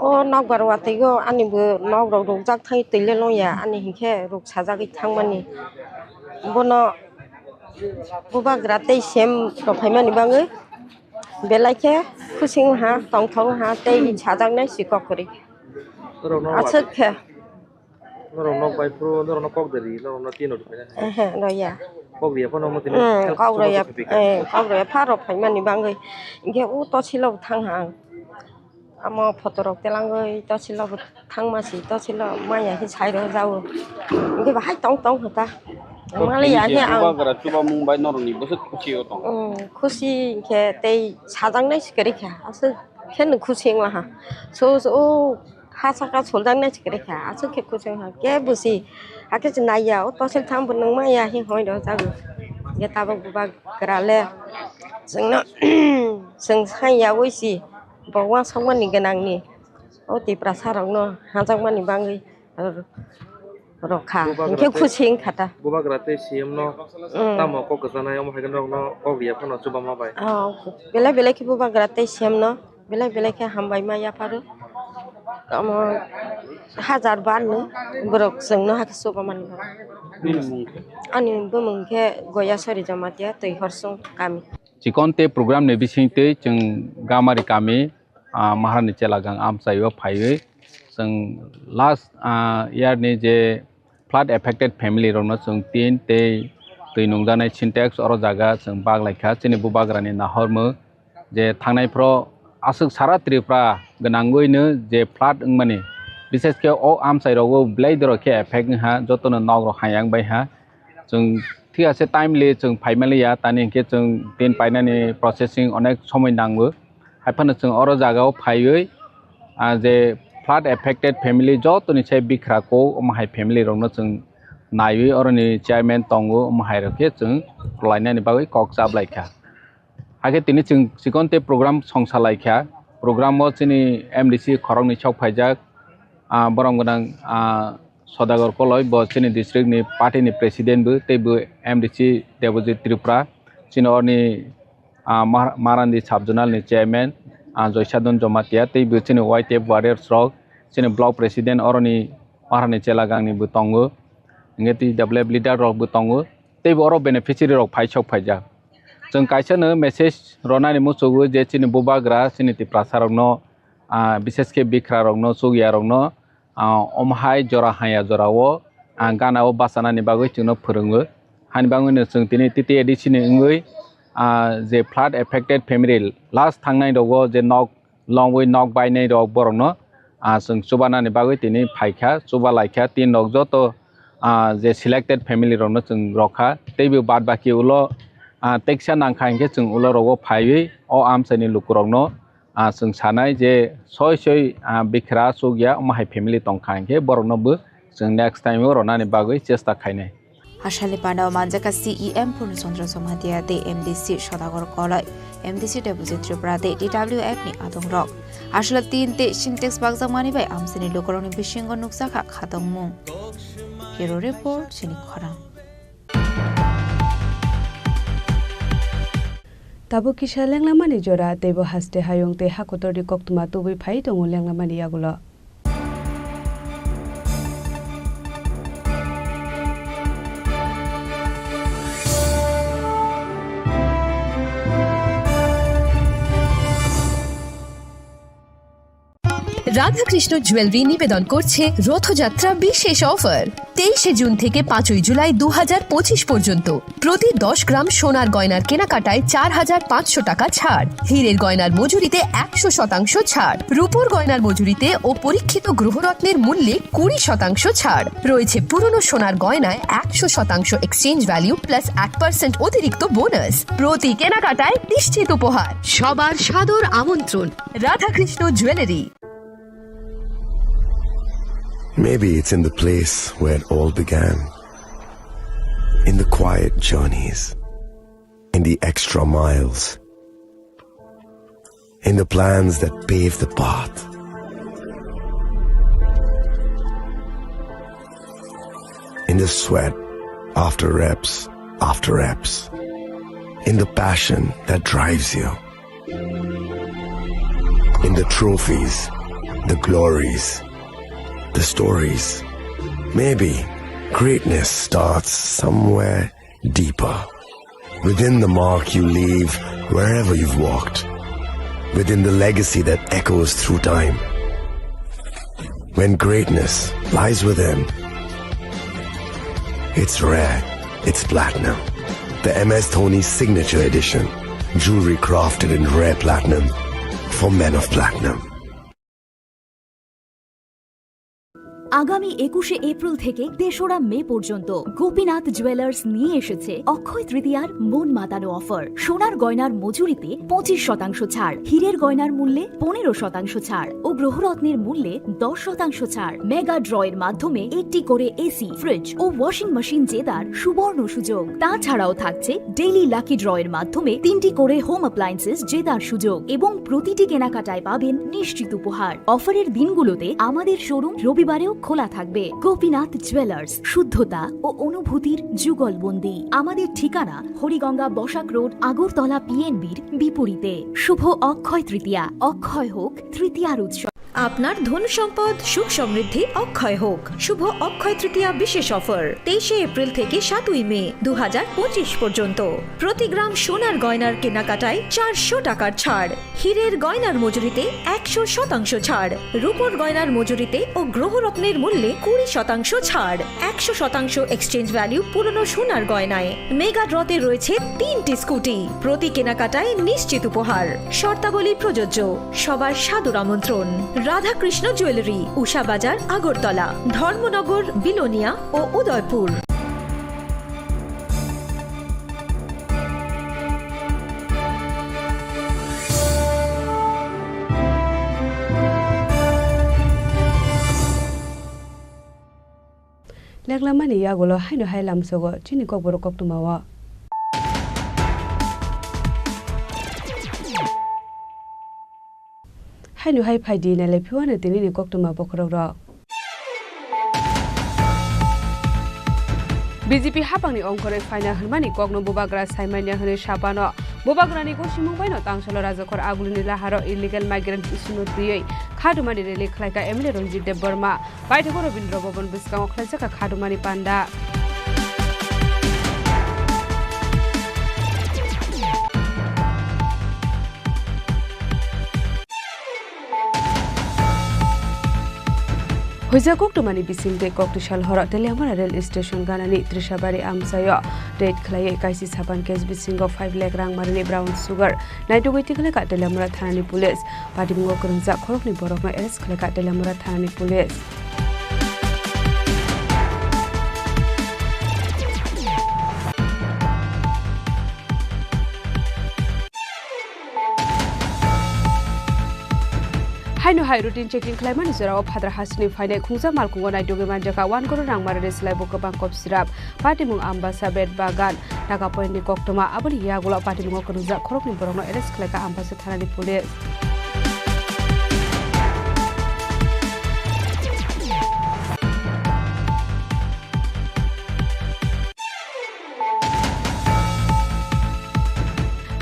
o nokbar watwi o ani bo nok rok rukjak thai twi le long ya ani hinkhe ruk sajagwi thangmani. Bono bubagra tei C M rok phaimani bagwi belai khe khusi wng ha, tongthok wng ha tei sajaknai si kok kwrwi. Norok no aswk khe. Norok nok bai phuru norok no kok de ri, norok no tin rok phaina. Ehe, roya. Kok ri ya phano mo tini. Hmm, help kok support roya, khe pika. Eh, kok roya pha rok phaimani bagwi. Hinkhe o tosil o thang ha ang. Amo photo rok telangwi tosil o thangma si tosil o maya khe sai rok jao. Hinkhe bahai tong tong khe ta. Mali ya khe ang. Bubagra chuba mung bai norok ni bwswk khusi o tong. Hmm, khusi hinkhe tei sajaknai si kwrwi kha. Aswk khe no khusi wng la ha. So, so, o. Ha saka soljak nai sikre kha, aswk khe kuchung ha, kebo si, hakhe se naiya, o tosil tham bo nung maya, hi hoi rw jago. Ge tabuk bubagra le, chwngno, chwng sai yaui si, bo uansukmani gwnangni, o Tiprasa rokno hajakmani bagwi, rokha, bubagra hinkhe tei, khusi wngkha ta. Bubagra tei C M no, mm, tamo kok kwchanai, omo hai khe norokno kok riya phano chubama bai. Oh, belai belai khe bubagra tei C M no. Belai belai khe hambai ma yapharo. Omo hajar bar ni borok chwngno hakhe chubamani. Nini mung khe? Ani bumung khe Goyasori Jamatia, Twi Horsong kami. Chikon tei program ni bising twi chwng Gamari kami, ah, Maharani Chelagang amchaio phaiwi chwng last, ah, year ni je flood affected family rokno chwng tin tei twi nungjaknai Sintex oro jaga chwng bak lai kha. Chini bubagrani nahormung je thangnai phoro aswk sara Tripura gwnangwino je flood wngmani, bishesh khe o amchai rogo belai dorok khe effect wngha, jotono nok rok hayang bai ha. Chwng thik ase timely chwng phaimaliya, tani hinkhe chwng tin painani processing onek somoi nango. Haiphano chwng oro jagao phaiwi, ah, je flood affected family jotoni se bikhra kok, omo hai family rokno chwng naiwi oroni chairman tongo, omo hai rok khe chwng rwlainani bagwi kok chap lai kha. Hakhe tini chwng chikon tei program songsa lai kha. Program o chini M D C khoroknwi sok phaijak, ah, borom gwnang, ah, Sodagar Koloi, bo chini district ni party ni president bo, tei bo M D C Debojit Tripura, chini orni, ah, Mar-, Marandi sub zonal ni chairman, ah, Joysadon Jomatia, tei bo chini Y T F warriors rok, chini block president oroni Maharani Chelagang ni bo tongo, hingke T W F leader rok bo tongo, tei bo oro beneficiary rok phai sok phaijak. Chwng kaisa no message ronani muchungo je chini bubagra, chini Tiprasa rokno, ah, bishesh khe bikhra rokno, chukya rokno, ah, omo hai jora haya jorao, ah, gana o bachanani bagwi chwngno phwrwngo. Hani bagwino chwng tini T T A D C ni wngwi, ah, je flood affected family last thangnai rogo je nok longwi nok bainai rok borokno, ah, chwng chubanani bagwi tini phaikha, chuba laikha, tin rok joto, ah, je selected family rokno chwng rokha. Teibo bad baki ulo, ah, teksa nangkha hinkhe chwng ulo rogo phaiwi o amchaini lukurokno, ah, chwng sanai je soi soi, ah, bikhra chukya omo hai family tongkha hinkhe borokno bo chwng next time o ronani bagwi chesta khainai. Hachal ni panda o manjak kha C E M Purna Chandra Jamatia tei M D C Sodagar Koloi, M D C Debojit Tripura tei T W F ni adongrok. Hachal o tin tei Sintex bakjakmani bai amchaini lukurokni bisingo nukjakha khatungmung. Bureau Report, chini khorang. Tabuk kisa lenglamani jora, teibo haste hayung tei hakotorni koktwma tubui phai tongo lenglamani yagulo. Radhakrishna jewellery নিবেদন করছে রথযাত্রা বিশেষ অফার। তেইশে জুন থেকে পাঁচই জুলাই দু হাজার পঁচিশ পর্যন্ত প্রতি দশ গ্রাম সোনার গয়নার কেনাকাটায় চার হাজার পাঁচশো টাকা ছাড়, হীরের গয়নার মজুরিতে একশো শতাংশ ছাড়, রূপোর গয়নার মজুরিতে ও পরীক্ষিত গ্রহরত্নের মূল্যে কুড়ি শতাংশ ছাড়। রয়েছে পুরনো সোনার গয়নায় একশো শতাংশ এক্সচেঞ্জ ভ্যালু প্লাস এক পার্সেন্ট অতিরিক্ত বোনাস। প্রতি কেনাকাটায় নিশ্চিত উপহার। সবার সাদর আমন্ত্রণ Radhakrishna jewellery. Maybe it's in the place where it all began. In the quiet journeys, in the extra miles, In the plans that pave the path. In the sweat after reps after reps. In the passion that drives you. In the trophies, the glories, the stories. Maybe greatness starts somewhere deeper. Within the mark you leave wherever you've walked. Within the legacy that echoes through time. When greatness lies within, it's rare, it's platinum. The M S Dhoni Signature Edition. Jewelry crafted in rare platinum for men of platinum. আগামী একুশে এপ্রিল থেকে তেসরা মে পর্যন্ত গোপীনাথ জুয়েলার্স নিয়ে এসেছে অক্ষয় তৃতীয়ার মন মাতানো অফার। সোনার গয়নার মজুরিতে পঁচিশ শতাংশ ছাড়, হীরের গয়নার মূল্যে পনেরো শতাংশ ছাড় ও গ্রহরত্নের মূল্যে দশ শতাংশ ছাড়। মেগা ড্রয়ের মাধ্যমে একটি করে এসি, ফ্রিজ ও ওয়াশিং মেশিন জেতার সুবর্ণ সুযোগ। তাছাড়াও থাকছে ডেইলি লাকি ড্রয়ের মাধ্যমে তিনটি করে হোম অ্যাপ্লায়েন্সেস জেতার সুযোগ এবং প্রতিটি কেনাকাটায় পাবেন নিশ্চিত উপহার। অফারের দিনগুলোতে আমাদের শোরুম রবিবারেও খোলা থাকবে। গোপীনাথ জুয়েলার্স, শুদ্ধতা ও অনুভূতির যুগলবন্দি। আমাদের ঠিকানা হরিগঙ্গা বসাক রোড, আগরতলা পিএনবির বিপরীতে। শুভ অক্ষয় তৃতীয়া, অক্ষয় হোক তৃতীয়ার উৎসব। আপনার ধন সম্পদ সুখ সমৃদ্ধি অক্ষয় হোক। শুভ অক্ষয় তৃতীয়া বিশেষ অফার, তেইশে এপ্রিল থেকে সাতই মে দু হাজার পঁচিশ পর্যন্ত। প্রতি গ্রাম সোনার গয়নার কেনাকাটায় চারশো টাকার ছাড়, হীরের গয়নার মজুরিতে একশো শতাংশ ছাড়, রূপোর গয়নার মজুরিতে ও গ্রহরত্নের মূল্যে কুড়ি শতাংশ ছাড়, একশো শতাংশ এক্সচেঞ্জ ভ্যালু পুরনো সোনার গয়নায়। মেগা ড্রতে রয়েছে তিনটি স্কুটি, প্রতি কেনাকাটায় নিশ্চিত উপহার। শর্তাবলী প্রযোজ্য। সবার সাদর আমন্ত্রণ। রাধাকৃষ্ণ জুয়েলারি, উষা বাজার, আগরতলা, ধর্মনগর, বিলোনিয়া ও Udaipur. Leklamani yagulo haino hai lamsogo chini kokborok koktwmao. Haino hai phaidi nailai phiwano tinini koktwma bokhorokrok. B J P hapangni ongkhorwi phaina hwnmani kokno bubagra saimanya hwnwi sapano. Bubagrani gosimung baino tangsalo rajakhor agulini laharo illegal migrant issue-no twiwi khatumani rally khlaikha M L A Ranjit Debbarma. Paithago Rabindra Bhavan bwskango khlaijak kha khatumani panda. Huijak koktwmani bisingtwi koktwsal horo Teliamura rail station ganani Trishabari amchaio raid khlaiwi kaisa sapan case bisingo five lakh rang marini brown sugar naitugwi tikhlaikha Teliamura thanani police. Patimungo kwrwngjak khoroknwi borokno arrest khlaikha Teliamura thanani police. Haino hai routine checking khlaimani jorao phadra hasini phainai khungsa malkhungo naitugwi manjakha one crore rang marini slai bo kwbang kop sirap. Patimung Ambasa, Bet Bagan, Taka Point ni koktwma, aboni yagulo patimungo kwrwngjak khoroknwi borokno arrest khlaikha Ambasa thanani police.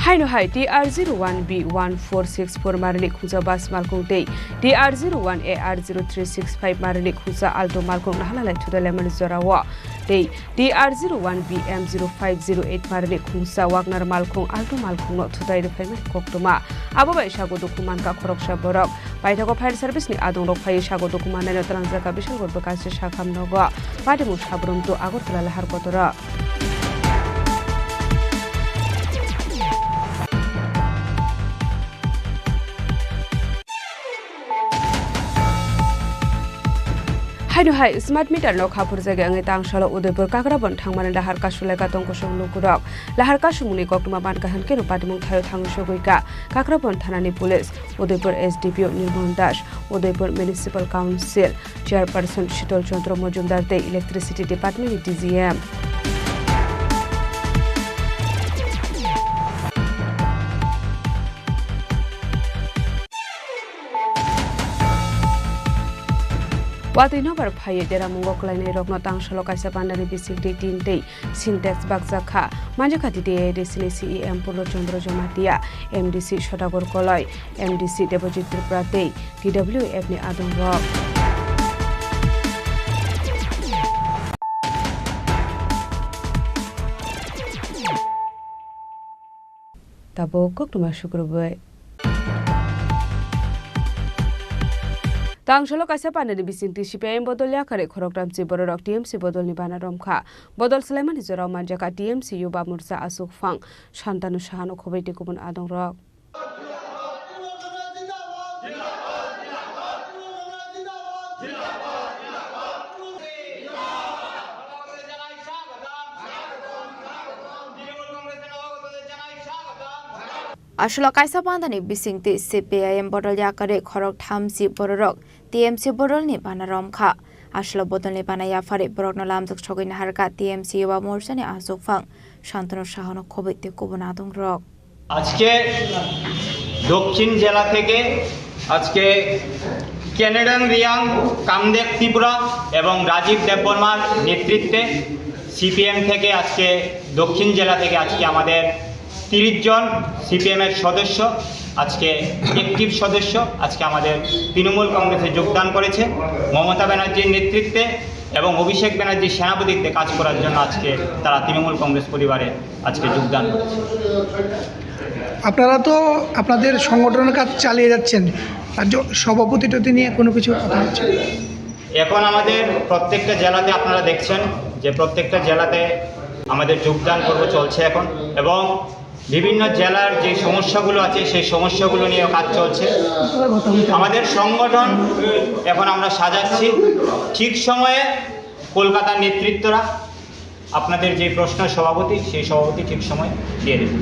Haino hai T R zero one B one four six four marini khungsa bus malkhung tei T R zero one A R zero three six five marini khungsa Alto malkhung nahalalai thudalaimani jorao tei T R zero one B M zero five zero eight marini khungsa Wagner malkhung Alto malkhungno thutai rwphaimani koktwma. Abo bai sago dukhu mankha khoroksa borok. Paithago fire service ni adongrok phaiwi sago dukhu mannaino twlangjakha Bisalgor bwkasi sakham nogo. Patimung Sabrum to Agartala lahar kotoro. Haino hai smart meter no khaphurjagwi wngwi tangsalo Udaipur Kakrabon thangmani lahar kasulaikha tongkosong lukurok. Lahar kasumungni koktwma mankha hwnkhe no patimung thaio thangwi sogwikha Kakrabon thanani police, Udaipur S D P O Nirmohon Das, Udaipur Municipal Council Chairperson Shital Chandra Majumdar tei Electricity Department ni D G M. Watwi nobar phaiwi deramungo kwlainairokno tangsalo kaisa pandani bisingtwi tin tei Sintex bakjak kha. Manjakha T T A A D C ni C E M Purno Chandra Jamatia, M D C Sodagar Koloi, M D C Debojit Tripura tei T W F ni adongrok. Tabuk koktwma sukrubwi. Tangsalo kaisa pandani bisingtwi C P I M bodol yakarwi khoroktham si bororok T M C bodolni bana romkha. Bodol swlaimani jorao manjakha T M C Yuba Morcha Achukphang, Shantanu Sahano khobwi tei kubun adongrok. Aswlo kaisa pandani bisingtwi C P I M bodol yakarwi khoroktham si bororok T M C bodolni bana romkha. Aswlo bodolni bana yapharwi borokno lamjak sogwi naharkha T M C Yuba Morchani Achukphang Shantanu Sahano khobwi tei kubun adongrok. আজকে দক্ষিণ জেলা থেকে আজকে কেনেডন রিয়াং, কামদেব ত্রিপুরা এবং রাজীব দেববর্মার নেতৃত্বে সিপিএম থেকে আজকে দক্ষিণ জেলা থেকে আজকে আমাদের তিরিশ জন সিপিএম এর সদস্য, আজকে অ্যাক্টিভ সদস্য, আজকে আমাদের তৃণমূল কংগ্রেসে যোগদান করেছে। মমতা ব্যানার্জির নেতৃত্বে এবং অভিষেক ব্যানার্জির সেনাপতিত্বে কাজ করার জন্য আজকে তারা তৃণমূল কংগ্রেস পরিবারে আজকে যোগদান করেছে। আপনারা তো আপনাদের সংগঠনের কাজ চালিয়ে যাচ্ছেন, রাজ্য সভাপতি টতি নিয়ে কোনো কিছু কথা হচ্ছে? এখন আমাদের প্রত্যেকটা জেলাতে আপনারা দেখছেন যে প্রত্যেকটা জেলাতে আমাদের যোগদান পর্ব চলছে এখন, এবং বিভিন্ন জেলার যে সমস্যাগুলো আছে সেই সমস্যাগুলো নিয়ে কাজ চলছে। আমাদের সংগঠন এখন আমরা সাজাচ্ছি, ঠিক সময়ে কলকাতার নেতৃত্বরা আপনাদের যে প্রশ্ন সভাপতি, সেই সভাপতি ঠিক সময় দিয়ে দেবে।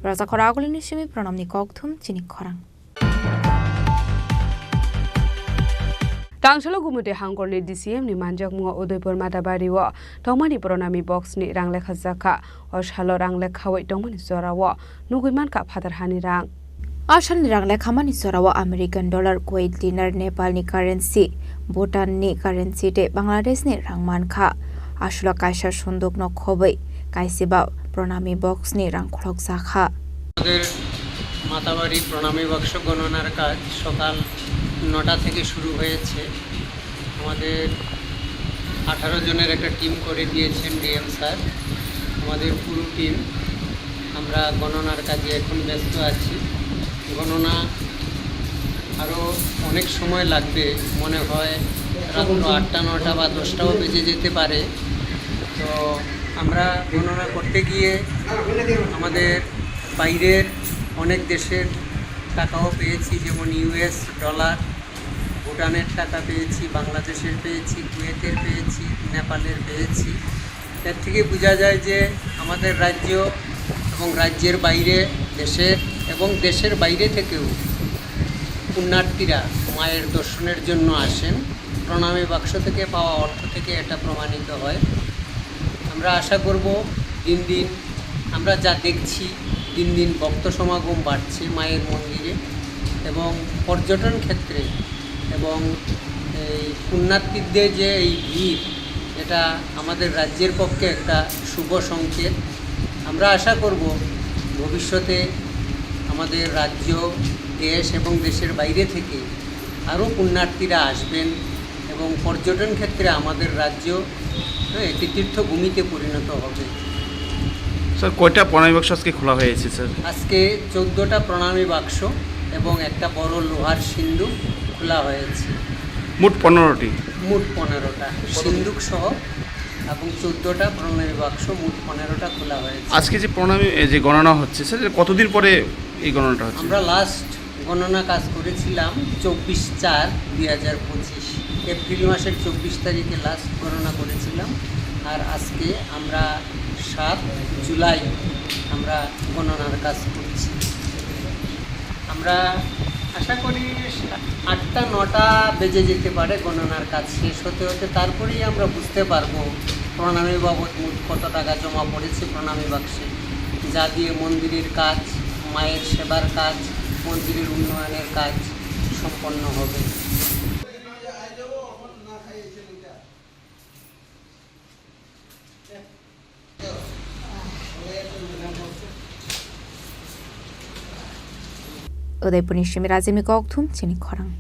Raja khorang agulini simi pranamni kokthum chini khorang. Tangsalo Gumute Hangkorni D C M ni manjakmungo Udaipur Matabari o tongmani Pranami Box ni rang lekha jakha. O salo rang lekhawi tongmani jorao nugwi mankha phatar hani rang. A salni rang lekhamani jorao American dollar, Kuwait dinar, Nepalni currency, Bhutanni currency tei Bangladeshni rang mankha. Aswlo kaisa sundukno khobwi kaisiba Pranami Box ni rang khulokjakha. আমাদের মাতাবাড়ি প্রণামী বাক্স গণনার কাজ সকাল নটা থেকে শুরু হয়েছে। আমাদের আঠারো জনের একটা টিম করে দিয়েছেন ডিএম স্যার। আমাদের পুরো টিম, আমরা গণনার কাজে এখন ব্যস্ত আছি। গণনা আরও অনেক সময় লাগবে, মনে হয় রাত্র আটটা, নটা বা দশটাও বেজে যেতে পারে। তো আমরা গণনা করতে গিয়ে আমাদের বাইরের অনেক দেশের টাকাও পেয়েছি, যেমন ইউএস ডলার, ভুটানের টাকা পেয়েছি, বাংলাদেশের পেয়েছি, কুয়েতের পেয়েছি, নেপালের পেয়েছি। এর থেকে বোঝা যায় যে আমাদের রাজ্য এবং রাজ্যের বাইরে, দেশের এবং দেশের বাইরে থেকেও পুণ্যার্থীরা মায়ের দর্শনের জন্য আসেন। প্রণামী বাক্স থেকে পাওয়া অর্থ থেকে এটা প্রমাণিত হয়। আমরা আশা করব দিন দিন আমরা যা দেখছি, দিন দিন ভক্ত সমাগম বাড়ছে মায়ের মন্দিরে এবং পর্যটন ক্ষেত্রে এবং এই পুণ্যার্থীদের যে এই ভিড়, এটা আমাদের রাজ্যের পক্ষে একটা শুভ সংকেত। আমরা আশা করব ভবিষ্যতে আমাদের রাজ্য, দেশ এবং দেশের বাইরে থেকে আরও পুণ্যার্থীরা আসবেন এবং পর্যটন ক্ষেত্রে আমাদের রাজ্য, হ্যাঁ, একটি তীর্থভূমিতে পরিণত হবে। স্যার, কয়টা প্রণামী বাক্স আজকে খোলা হয়েছে, স্যার? আজকে চোদ্দোটা প্রণামী বাক্স এবং একটা বড় লোহার সিন্ধুক খোলা হয়েছে। মোট পনেরোটি। মোট পনেরোটা, সিন্ধুক সহ এবং চোদ্দোটা প্রণামী বাক্স, মোট পনেরোটা খোলা হয়েছে। আজকে যে প্রণামী, এ, যে গণনা হচ্ছে, স্যার, এটা কতদিন পরে এই গণনাটা হচ্ছে? আমরা লাস্ট গণনা কাজ করেছিলাম চব্বিশ চার দুই হাজার পঁচিশ, এপ্রিল মাসের চব্বিশ তারিখে লাস্ট গণনা করেছিলাম। আর আজকে আমরা সাত জুলাই আমরা গণনার কাজ করছি। আমরা আশা করি আটটা নটা বেজে যেতে পারে গণনার কাজ শেষ হতে হতে, তারপরেই আমরা বুঝতে পারবো প্রণামী বাবদ মোট কত টাকা জমা পড়েছে প্রণামী বাক্সে, যা দিয়ে মন্দিরের কাজ, মায়ের সেবার কাজ, মন্দিরের উন্নয়নের কাজ সম্পন্ন হবে। Udaipurni simi Rajini kokthum chini khorang.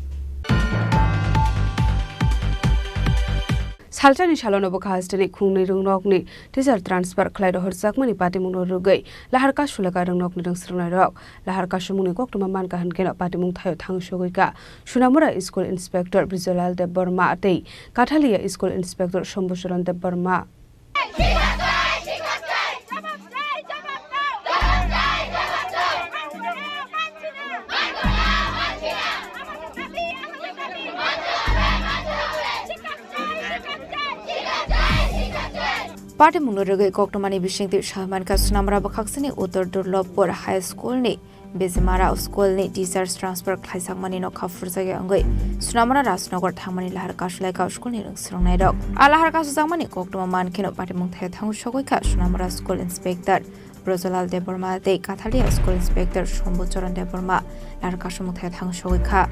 Salsani salono bwkha hasteni khungnwi rwngnokni teacher transfer khlai rohorjakmani patimungno rwgwi lahar kasulaka rwngnokni rwngsrwngnairok. Lahar kasumungni koktwma mankha hwnkhe patimung thaio thang sogwi kha Sunamura School Inspector Brijalal Debbarma tei Kathalia School Inspector Shambhucharan Debbarma. Patimungno rwgwi koktwmani bisingtwi sawi mankha Sunamura bwkhaksani Uttor Durlabpur High School ni Bejimara school ni teachers transfer khlaijakmani no kha phurjakya wngwi Sunamura Rajnagar thangmani lahar kasulaikha school ni rwngsrwngnairok. A lahar kasujakmani koktwma mankheno patimung thaio thang sogwi kha Sunamura School Inspector Brojalal Debbarma tei Kathalia School Inspector Shambhu Charan Debbarma lahar kasumung thaio thang sogwi kha.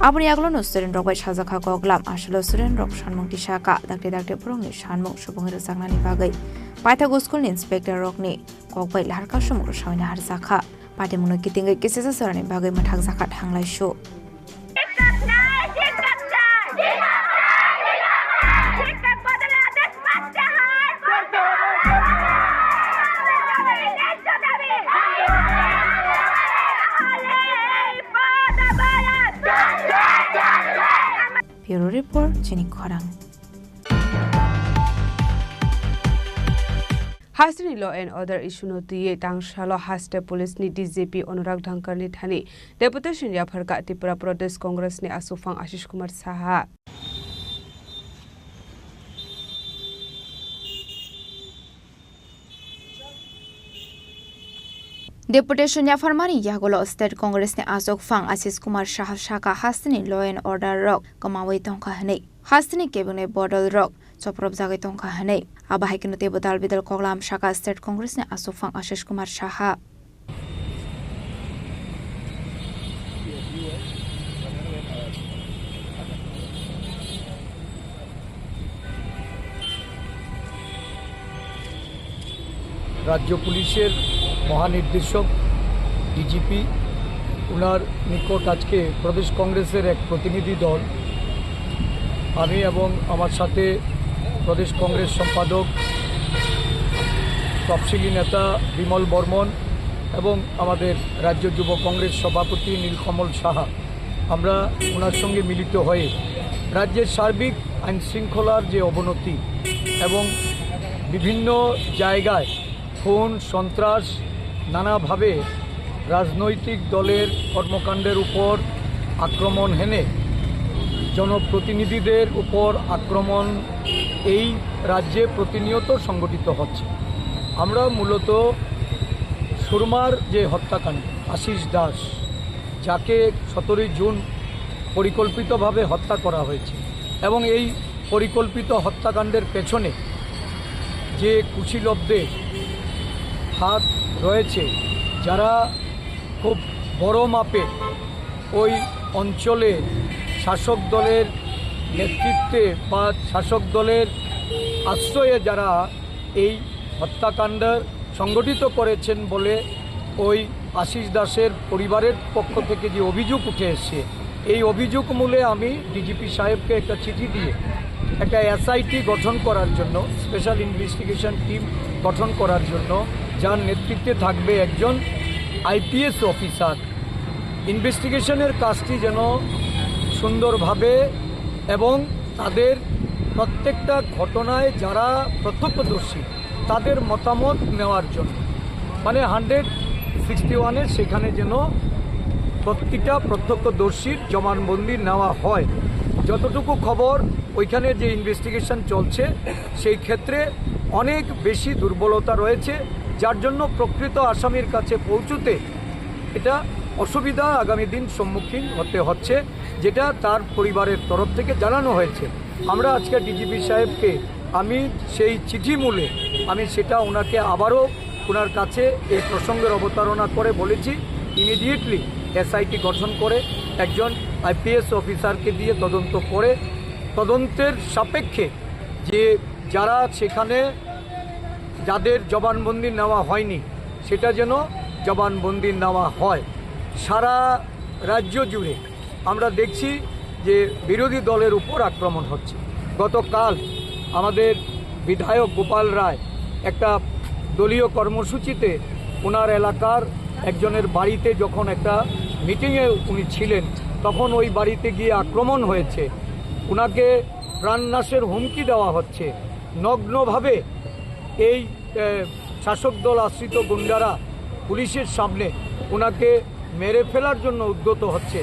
Aboni yagulo no student rok bai sajak kha kok lam, aswkno student rok sanmung tisa kha, dakti dakti borokni sanmung subungwi rwjaknani bagwi paithago school ni inspector rokni kok bai lahar kasumung rwsawina harjak kha. Patimungno kitingwi kisisa sorani bagwi mwthakjak kha thanglaisu. Bureau Report, chini khorang. Hasteni law and order issue no twiwi tangsalo haste police ni D G P Anurag Dhangkar ni thani deputation yapharkha Tripura Pradesh Congress ni aswkphang Ashish Kumar Saha. Deputation yapharmani yagulo State Congress ni aswkphang Ashish Kumar Saha sakha hasteni law and order rok kwmawi tongkha hwnwi, hasteni kebengni bodol rok chopropjagwi tongkha hwnwi. Abo hai kheno teibo dal bidal koklam sakha State Congress ni aswkphang Ashish Kumar Saha. রাজ্য পুলিশের মহানির্দেশক ডিজিপি, ওনার নিকট আজকে প্রদেশ কংগ্রেসের এক প্রতিনিধি দল, আমি এবং আমার সাথে প্রদেশ কংগ্রেস সম্পাদক, তফসিলি নেতা বিমল বর্মন এবং আমাদের রাজ্য যুব কংগ্রেস সভাপতি নীলকমল সাহা, আমরা ওনার সঙ্গে মিলিত হয়ে রাজ্যের সার্বিক আইন শৃঙ্খলার যে অবনতি এবং বিভিন্ন জায়গায় খুন, সন্ত্রাস, নানাভাবে রাজনৈতিক দলের কর্মকাণ্ডের উপর আক্রমণ হেনে জনপ্রতিনিধিদের উপর আক্রমণ এই রাজ্যে প্রতিনিয়ত সংঘটিত হচ্ছে। আমরা মূলত সুরমার যে হত্যাকাণ্ড, আশিস দাস, যাকে সতেরোই জুন পরিকল্পিতভাবে হত্যা করা হয়েছে এবং এই পরিকল্পিত হত্যাকাণ্ডের পেছনে যে কুশীলবদের হাত রয়েছে, যারা খুব বড় মাপে ওই অঞ্চলে শাসক দলের নেতৃত্বে বা শাসক দলের আশ্রয়ে যারা এই হত্যাকাণ্ড সংগঠিত করেছেন বলে ওই আশিস দাসের পরিবারের পক্ষ থেকে যে অভিযোগ উঠে এসছে, এই অভিযোগ মূলে আমি ডিজিপি সাহেবকে একটা চিঠি দিয়ে একটা এসআইটি গঠন করার জন্য, স্পেশাল ইনভেস্টিগেশন টিম গঠন করার জন্য, যার নেতৃত্বে থাকবে একজন আইপিএস অফিসার, ইনভেস্টিগেশনের কাজটি যেন সুন্দরভাবে এবং তাদের প্রত্যেকটা ঘটনায় যারা প্রত্যক্ষদর্শী তাদের মতামত নেওয়ার জন্য, মানে হান্ড্রেড সিক্সটি ওয়ানের সেখানে যেন প্রতিটা প্রত্যক্ষদর্শীর জবানবন্দি নেওয়া হয়। যতটুকু খবর, ওইখানে যে ইনভেস্টিগেশন চলছে, সেই ক্ষেত্রে অনেক বেশি দুর্বলতা রয়েছে। যার জন্য প্রকৃত আসামির কাছে পৌঁছতে এটা অসুবিধা আগামী দিন সম্মুখীন হতে হচ্ছে, যেটা তার পরিবারের তরফ থেকে জানানো হয়েছে। আমরা আজকে ডিজিপি সাহেবকে, আমি সেই চিঠি মূলে আমি সেটা ওনাকে আবারও ওনার কাছে এই প্রসঙ্গের অবতারণা করে বলেছি, ইমিডিয়েটলি এসআইটি গঠন করে একজন আইপিএস অফিসারকে দিয়ে তদন্ত করে, তদন্তের সাপেক্ষে যে যারা সেখানে, যাদের জবানবন্দি নেওয়া হয়নি, সেটা যেন জবানবন্দি নেওয়া হয়। সারা রাজ্য জুড়ে আমরা দেখছি যে বিরোধী দলের উপর আক্রমণ হচ্ছে। গতকাল আমাদের বিধায়ক গোপাল রায় একটা দলীয় কর্মসূচিতে ওনার এলাকার একজনের বাড়িতে যখন একটা মিটিংয়ে উনি ছিলেন, তখন ওই বাড়িতে গিয়ে আক্রমণ হয়েছে। ওনাকে প্রাণনাশের হুমকি দেওয়া হচ্ছে। নগ্নভাবে এই, এ, শাসক দল আশ্রিত গুন্ডারা পুলিশের সামনে ওনাকে মেরে ফেলার জন্য উদ্যত হচ্ছে।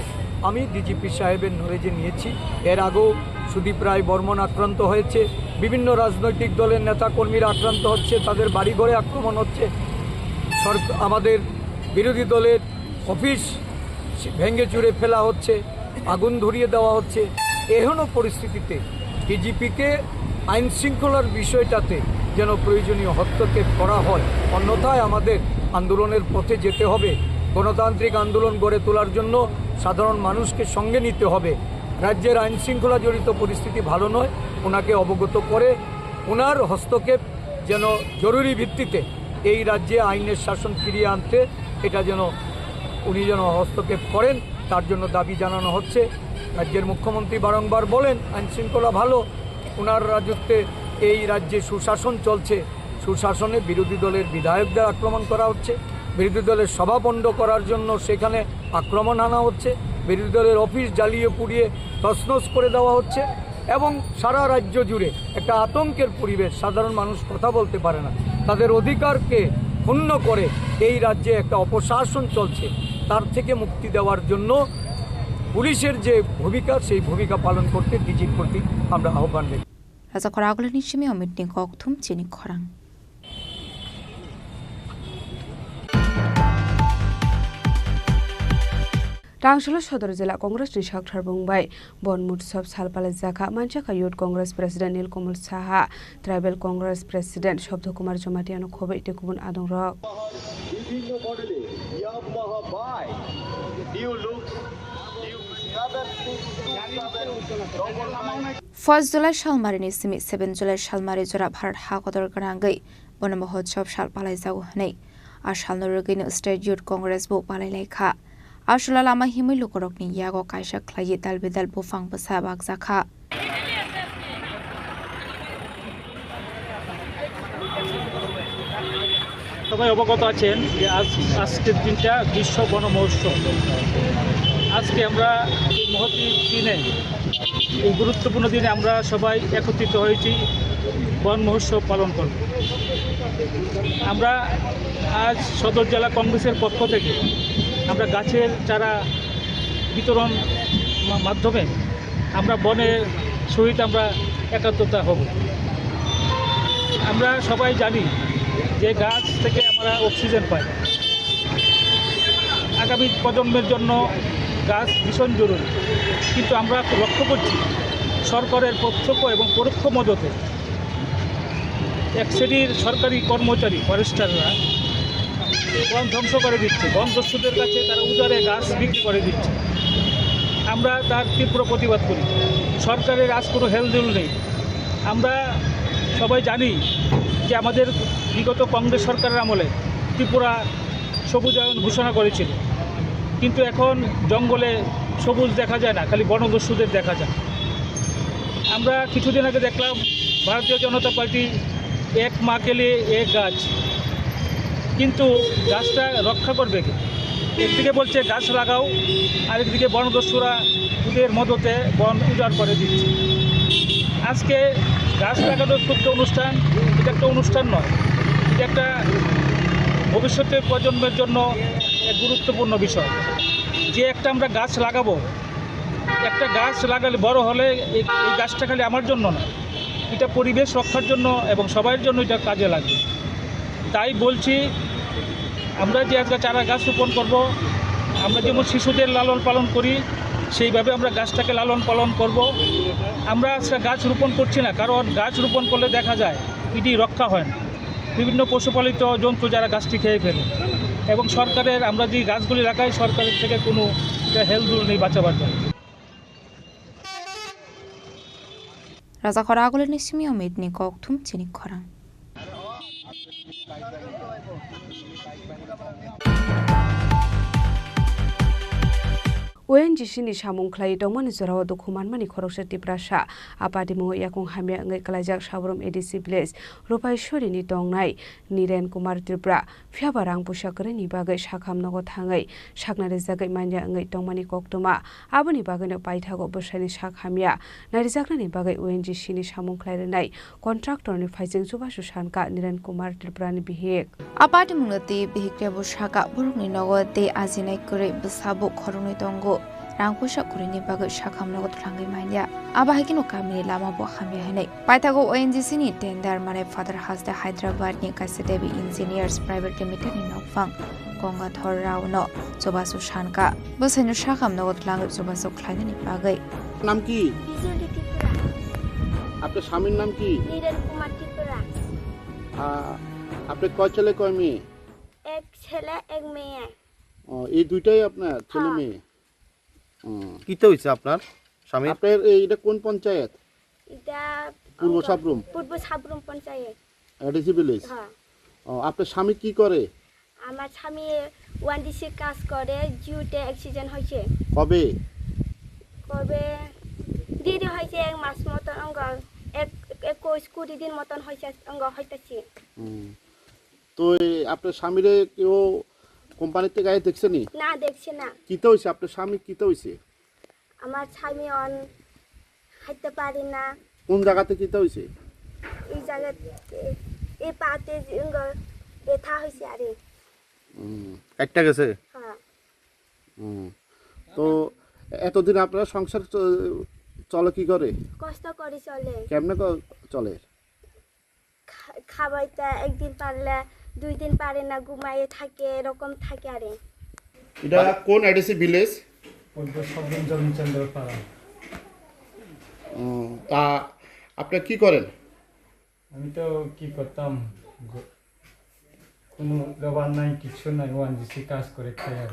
আমি ডিজিপি সাহেবের নলেজে নিয়েছি, এর আগেও সুদীপ রায় বর্মন আক্রান্ত হয়েছে, বিভিন্ন রাজনৈতিক দলের নেতাকর্মীরা আক্রান্ত হচ্ছে, তাদের বাড়িঘরে আক্রমণ হচ্ছে, সরক-, আমাদের বিরোধী দলের অফিস ভেঙে চুরে ফেলা হচ্ছে, আগুন ধরিয়ে দেওয়া হচ্ছে। এহেন পরিস্থিতিতে ডিজিপিকে আইন শৃঙ্খলার বিষয়টাতে যেন প্রয়োজনীয় হস্তক্ষেপ করা হয়, অন্যথায় আমাদের আন্দোলনের পথে যেতে হবে। গণতান্ত্রিক আন্দোলন গড়ে তোলার জন্য সাধারণ মানুষকে সঙ্গে নিতে হবে। রাজ্যের আইন শৃঙ্খলা জড়িত পরিস্থিতি ভালো নয়, ওনাকে অবগত করে ওনার হস্তক্ষেপ যেন জরুরি ভিত্তিতে এই রাজ্যে আইনের শাসন ফিরিয়ে আনতে, এটা যেন উনি যেন হস্তক্ষেপ করেন, তার জন্য দাবি জানানো হচ্ছে। রাজ্যের মুখ্যমন্ত্রী বারংবার বলেন আইন শৃঙ্খলা ভালো, ওনার রাজত্বে এই রাজ্যে সুশাসন চলছে। সুশাসনে বিরোধী দলের বিধায়কদের আক্রমণ করা হচ্ছে, বিরোধী দলের সভা পণ্ড করার জন্য সেখানে আক্রমণ আনা হচ্ছে, বিরোধী দলের অফিস জ্বালিয়ে পুড়িয়ে তছনছ করে দেওয়া হচ্ছে এবং সারা রাজ্য জুড়ে একটা আতঙ্কের পরিবেশ। সাধারণ মানুষ কথা বলতে পারে না, তাদের অধিকারকে ক্ষুণ্ণ করে এই রাজ্যে একটা অপশাসন চলছে। তার থেকে মুক্তি দেওয়ার জন্য পুলিশের যে ভূমিকা, সেই ভূমিকা পালন করতে ডিজির প্রতি আমরা আহ্বান রেখেছি। Raja khorang agulini simi Amit ni kok thum chini khorang. Tangsolo Sodor Jila Congress ni sakthar bung bai Bon Mutsob sal palaijakha, manjakha Youth Congress President Nilkamal Saha, Tribal Congress President Sobdo Kumar Jamatia no khoboi tei kubun adong rok. Bibhinno model-e Yamaha bike, new looks, new seven six two seven double nine. First July salmari ni simi seven July salmari jora Bharat ha kotor gwnangwi Bon Motsob sal palaijago hwnwi. A salno rwgwino State Youth Congress bo palai lai kha. A salo lama himwi lukurokni yago kaisa khlaiwi dal bidal buphang bwsa bakjak kha. সবাই অবগত আছেন যে আজ, আজকের দিনটা বিশ্ব বন মহোৎসব। আজকে আমরা এই মহতী দিনে, এই গুরুত্বপূর্ণ দিনে আমরা সবাই একত্রিত হয়েছি বন মহোৎসব পালন করব। আমরা আজ সদর জেলা কংগ্রেসের পক্ষ থেকে আমরা গাছের চারা বিতরণ মা-, মাধ্যমে আমরা বনের সহিত আমরা একাত্মতা হব। আমরা সবাই জানি যে গাছ থেকে আমরা অক্সিজেন পাই। আগামী প্রজন্মের জন্য গাছ ভীষণ জরুরি, কিন্তু আমরা লক্ষ্য করছি সরকারের প্রত্যক্ষ এবং পরোক্ষ মদতে এক শ্রেণীর সরকারি কর্মচারী, ফরেস্টাররা বন ধ্বংস করে দিচ্ছে, বন দস্যুদের কাছে তারা উজাড়ে গাছ বিক্রি করে দিচ্ছে। আমরা তার তীব্র প্রতিবাদ করি। সরকারের আজ কোনো হেলদোল নেই। আমরা সবাই জানি যে আমাদের বিগত কংগ্রেস সরকারের আমলে ত্রিপুরা সবুজায়ন ঘোষণা করেছিল, কিন্তু এখন জঙ্গলে সবুজ দেখা যায় না, খালি বনদস্যুদের দেখা যায়। আমরা কিছুদিন আগে দেখলাম ভারতীয় জনতা পার্টি এক মা কে লিয়ে এক গাছ, কিন্তু গাছটা রক্ষা করবে কে? একদিকে বলছে গাছ লাগাও, আরেকদিকে বনদস্যুরা ওদের মদতে বন উজাড় করে দিচ্ছে। আজকে গাছ লাগানোর ক্ষুদ্র অনুষ্ঠান, এটা একটা অনুষ্ঠান নয়, এটা একটা ভবিষ্যতের প্রজন্মের জন্য এক গুরুত্বপূর্ণ বিষয়। যে একটা আমরা গাছ লাগাবো, একটা গাছ লাগালে বড় হলে এই, এই গাছটা খালি আমার জন্য না, এটা পরিবেশ রক্ষার জন্য এবং সবার জন্য এটা কাজে লাগবে। তাই বলছি, আমরা যে আজকে চারা গাছ রোপণ করব, আমরা যেমন শিশুদের লালন পালন করি, সেইভাবে আমরা গাছটাকে লালন পালন করব। আমরা আজকে গাছ রোপণ করছি না, কারণ গাছ রোপণ করলে দেখা যায় ইডি রক্ষা হয় না। বিভিন্ন পশুপালিত জন্তু যারা গাছটি খেয়ে ফেলে, এবং সরকারের, আমরা যে গাছগুলি লাগাই, সরকারের থেকে কোনো একটা হেলদোল নেই বাঁচাবার জন্য। Rajakhor agulini simi omit ni kok thum chini khorang. O N G C ni samung khlai tongmani jorao dukhu manmani khoroksa Tiprasa. A patimungo yakung hamya wngwi klaijak Sabrum A D C village Rupaiswari ni tongnai Niren Kumar Tripura. Phiyaba rang puisa kwrwini bagwi sakham nogo thangwi sakna rijagwi manya wngwi tongmani koktwma. Aboni bagwino paithago bwsaini sak hamya narijaknani bagwi O N G C ni samung khlai rwnai contractor ni phaising chubachu sankha Niren Kumar Tripura ni bihik. A patimungno twi bihik rebo sakha borokni nogo tei ajinai kwrwi bwsabo khoroknwi tongo. Rang puisa kwrwini bagwi sakham nogo twlangwi manya. Abo hai kheno kamini lama bo hamya hwnwi. Paithago O N G C ni tender manai Father Haste Hyderabad ni kaisa Devi Engineers Private Limited ni nokphang Gangadhar Rao no chubachu sankha. Bwsaino sakham nogo twlangwi chubachu khlainani bagwi. নাম কি? বিজুলি ত্রিপুরা। আপনার স্বামীর নাম কি? নীরেন কুমার ত্রিপুরা। আ, আপনি কয় ছেলে কয় মেয়ে? এক ছেলে, এক মেয়ে। ও, এই দুইটাই আপনার ছেলে হ্যাঁ। মেয়ে? হুম। কিতা হইছে আপনার স্বামীর? আপনার এই, এটা কোন পঞ্চায়েত? এটা পূর্ব অঙ্গ-, সাবরুম? পূর্ব সাবরুম পঞ্চায়েত। ADC village? হ্যাঁ। ও, আপনার স্বামী কি করে? আমার স্বামী ওয়ানডিসি কাজ করে, জিওতে অ্যাক্সিডেন্ট হয়েছে। কবে? কবে? দেরি হয়েছে এক মাস মতন, অঙ্গ এক, একুশ কুড়ি দিন মতন হয়েছে, অঙ্গ হইতেছে। হুম। তো এই আপনার স্বামীরে কেউ কোম্পানিতে গায়ে দেখছে নি? না, দেখছে না। কিতা হইছে? আপনার স্বামী কিতা হইছে? আমার স্বামী অন হাঁটতে পারে না। কোন জায়গাতে কিতা হইছে? এই জায়গাতে, এই পাতে যে অঙ্গ ব্যথা হয়েছে আরে। হুম, কাটটা গেছে? হ্যাঁ। হুম। তো এতদিন আপনার সংসার চ-, চলে কি করে? কষ্ট করে চলে। কেমনে ক-, চলে? খা-, খাবাইতে একদিন পারলে দুই দিন পারে না, ঘুমাইয়ে থাকে, এরকম থাকে আরে। এটা কোন এডিসি ভিলেজ? পূর্ব সাবরুম জমিচন্দ্র পাড়া। ও, তা আপনি কি করেন? আমি তো কি করতাম, গ-, কোনো লেবার নাই, কিছু নাই, ওয়ান জিসি কাজ করে খাই আর।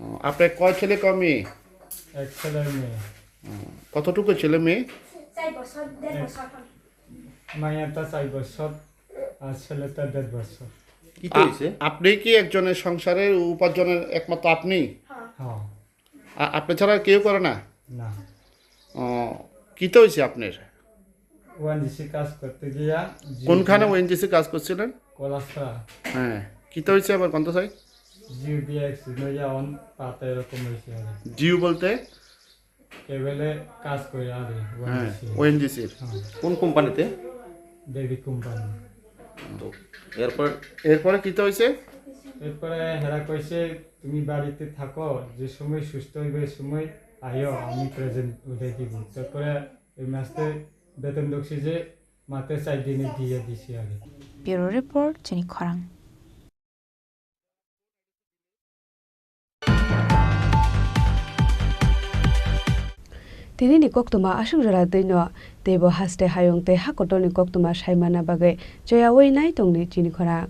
ও, আপনার কয় ছেলে কয় মেয়ে? এক ছেলে মেয়ে। ও, কতটুকু ছেলে মেয়ে? চার বছর, দেড় এক বছর। মাইয়াটা চার বছর আর ছেলেটা দেড় বছর। কি তো হইছে? আপনি কি একজনের সংসারের উপার্জনের একমাত্র আপনি? হ্যাঁ। আ-, আপনি ছাড়া আর কেউ করে না? না। ও, কি তো হইছে আপনার? ওএনজিসি কাজ করতে গিয়া জিও কোনখানে দিয়ে ওএনজিসি কাজ করছিলেন? কলাসা। হ্যাঁ, কি তো হইছে আবার কোন তো সাই? জিও দিয়ে অ্যাক্সিডেন্ট হইয়া অন পাতা এরকম হয়েছে আর কি। জিও বলতে? কেবলে কাজ করে আর কি, হ্যাঁ, ওএনজিসি। ওএনজিসির। হ্যাঁ। কোন কোম্পানিতে? দেবী কোম্পানি। তো এরপর? এরপরে কিতা হইছে? এরপরে হেরা কইছে, "তুমি বাড়িতে থাকো, যে সময় সুস্থ হইবে, ওই সময় আইও, আমি প্রেজেন্ট উঠাই দিব।" তারপরে এই মাসে বেতন ঢুকছে যে মাত্র চার দিনে দিয়ে দিছি আগে। Bureau Report, Chini Khorang. Tini ni koktwma aswk jora twi no teibo haste hayung tei ha kotor ni koktwma sai manna bagwi choyaui nai tongdi chini khorang.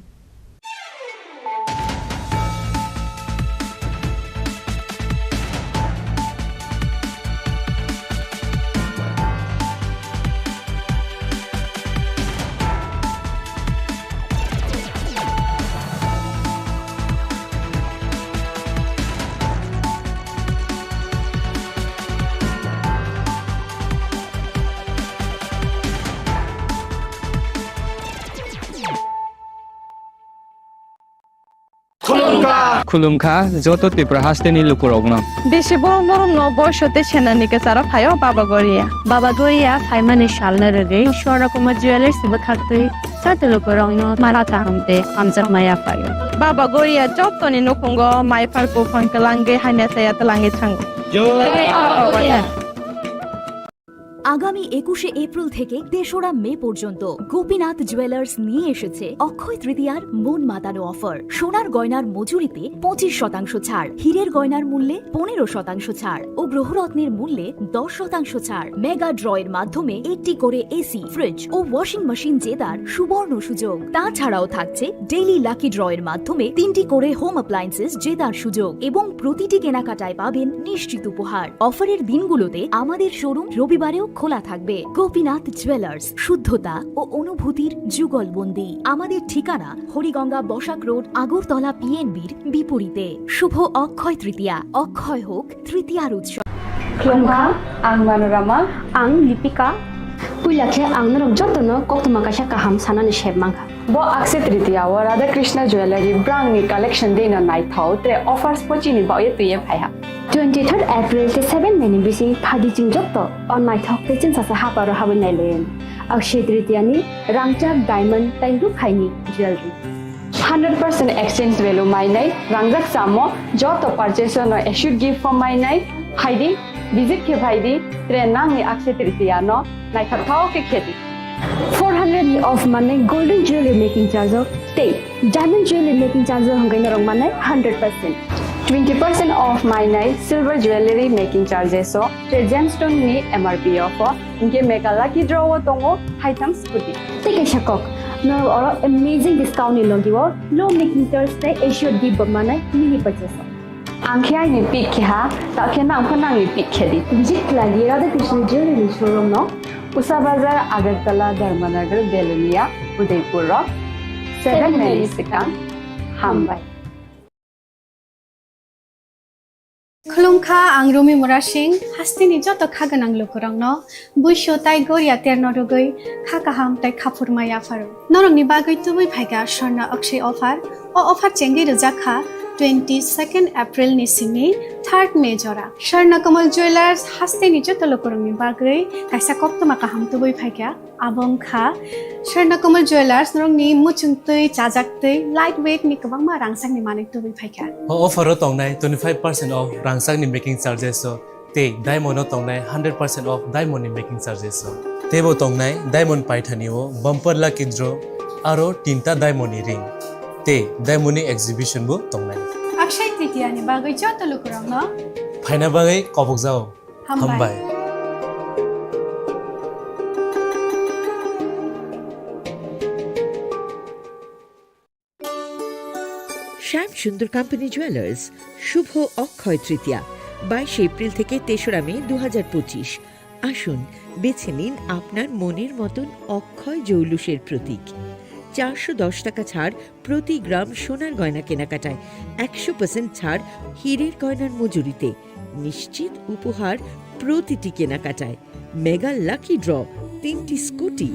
Khulumkha joto Tripura hasteni lukurokno. Bisi borom borom no boiso tei senani kwcharo phaio Baba Goria. Baba Goria phaimani salno rwgwi Swarna Kumar Jewellers bwkhaktwi joto lukurokno mala kaham tei hamjakma yaphaio. Baba Goria jotoni nukhungo mai phar buphang twlangwi hamya saya twlangwi thango. Jai Baba Goria. আগামী একুশে এপ্রিল থেকে তেসরা মে পর্যন্ত গোপীনাথ জুয়েলার্স নিয়ে এসেছে অক্ষয় তৃতীয়ার মন মাতানো অফার। সোনার গয়নার মজুরিতে পঁচিশ শতাংশ ছাড়, হীরের গয়নার মূল্যে পনেরো শতাংশ ছাড় ও গ্রহরত্নের মূল্যে দশ শতাংশ ছাড়। মেগা ড্র এর মাধ্যমে একটি করে এসি, ফ্রিজ ও ওয়াশিং মেশিন জেতার সুবর্ণ সুযোগ। তাছাড়াও থাকছে ডেইলি লাকি ড্র এর মাধ্যমে তিনটি করে হোম অ্যাপ্লায়েন্সেস জেতার সুযোগ এবং প্রতিটি কেনাকাটায় পাবেন নিশ্চিত উপহার। অফারের দিনগুলোতে আমাদের শোরুম রবিবারেও খোলা থাকবে। গোপীনাথ জুয়েলার্স, শুদ্ধতা ও অনুভূতির যুগলবন্দি। আমাদের ঠিকানা হরিগঙ্গা বসাক রোড, আগরতলা পিএনবির বিপরীতে। শুভ অক্ষয় তৃতীয়া, অক্ষয় হোক তৃতীয়ার উৎসব। Khulumkha, ang Manorama. Ang Lipika. Puila khe ang norok jotono koktwma kaisa kaham sanani sep mankha. Bo Akshaya Tritiya o Radha Krishna Jewellery brangni collection deino naithok tre offers bo chini bagwi twiwi phaiha. Twenty-third April tei seven May ni bising phaidi chwng joto o naithok tei chwngsacha haparo habwi nailayan. Akshaya Tritiya ni rangchak, diamond tei rukhaini jewellery. Hundred percent exchange value mainai rangjak chamo joto purchase no assured gift bo mainai. Phaidi, visit khe phaidi, tre nangni Akshaya Tritiya no naithok thok khe khedi. Four hundred ni off manai golden jewelry making charge o tei diamond jewelry making charge o hwnkhai norok manai hundred percent. Twenty percent off mainai silver jewelry making charges o tre gemstone ni M R P o pho hwnkhe mega lucky draw o tongo haitham scooty. Tei kaisa kok, norok oro amazing discount ni logi o low making charge tei assured gift bo manai mini purchase o. Ang khe aini pick khe ha, ta khe nang pho nangni pick khe di. Visit khlai di Radha Krishna Jewelry showroom no. Usa Bazar, Agartala, Dharmanagar, Belonia, Udaipur rok. Seven May ni swkang. Hambai. Khulumkha, ang Rumi Murasing, hasteni joto kha gwnang lukurokno buisu tai goria terno rwgwi kha kaham tai khaphurma yapharo. Norokni bagwi tubui phaikha Swarna Akshay offer. O offer chengwi rwjak kha twenty second April ni simi third May jora. Swarna Kamal Jewelers hasteni joto lukurokni bagwi kaisa koktwma kaham tubui phaikha. Abo wngkha Swarna Kamal Jewelers, norokni muchung twi, chajak twi, light weight ni kwbangma rangchakni manwi tubui phaikha. O offer o tongnai twenty five percent off rangchakni making charges o tei diamond o tongnai hundred percent off diamond ni making charges o. Teibo tongnai diamond paithani o bumper lucky draw aro tinta diamond ni ring tei diamond ni exhibition bo tongnai. Akshay Tritiya ni bagwi joto lukurokno phaina bagwi kobokjao. Hambai. Hambai. শ্যাম সুন্দর company jewellers, শুভ অক্ষয় তৃতীয়া, বাইশে এপ্রিল থেকে তেসরা মে দু হাজার পঁচিশ। আসুন, বেছে নিন আপনার মনের মতন অক্ষয় জৌলুসের প্রতীক। চারশো দশ টাকা ছাড় প্রতি গ্রাম সোনার গয়না কেনাকাটায়, একশো পার্সেন্ট ছাড় হীরের গয়নার মজুরিতে, নিশ্চিত উপহার প্রতিটি কেনাকাটায়, মেগা লাকি ড্র, তিনটি স্কুটি,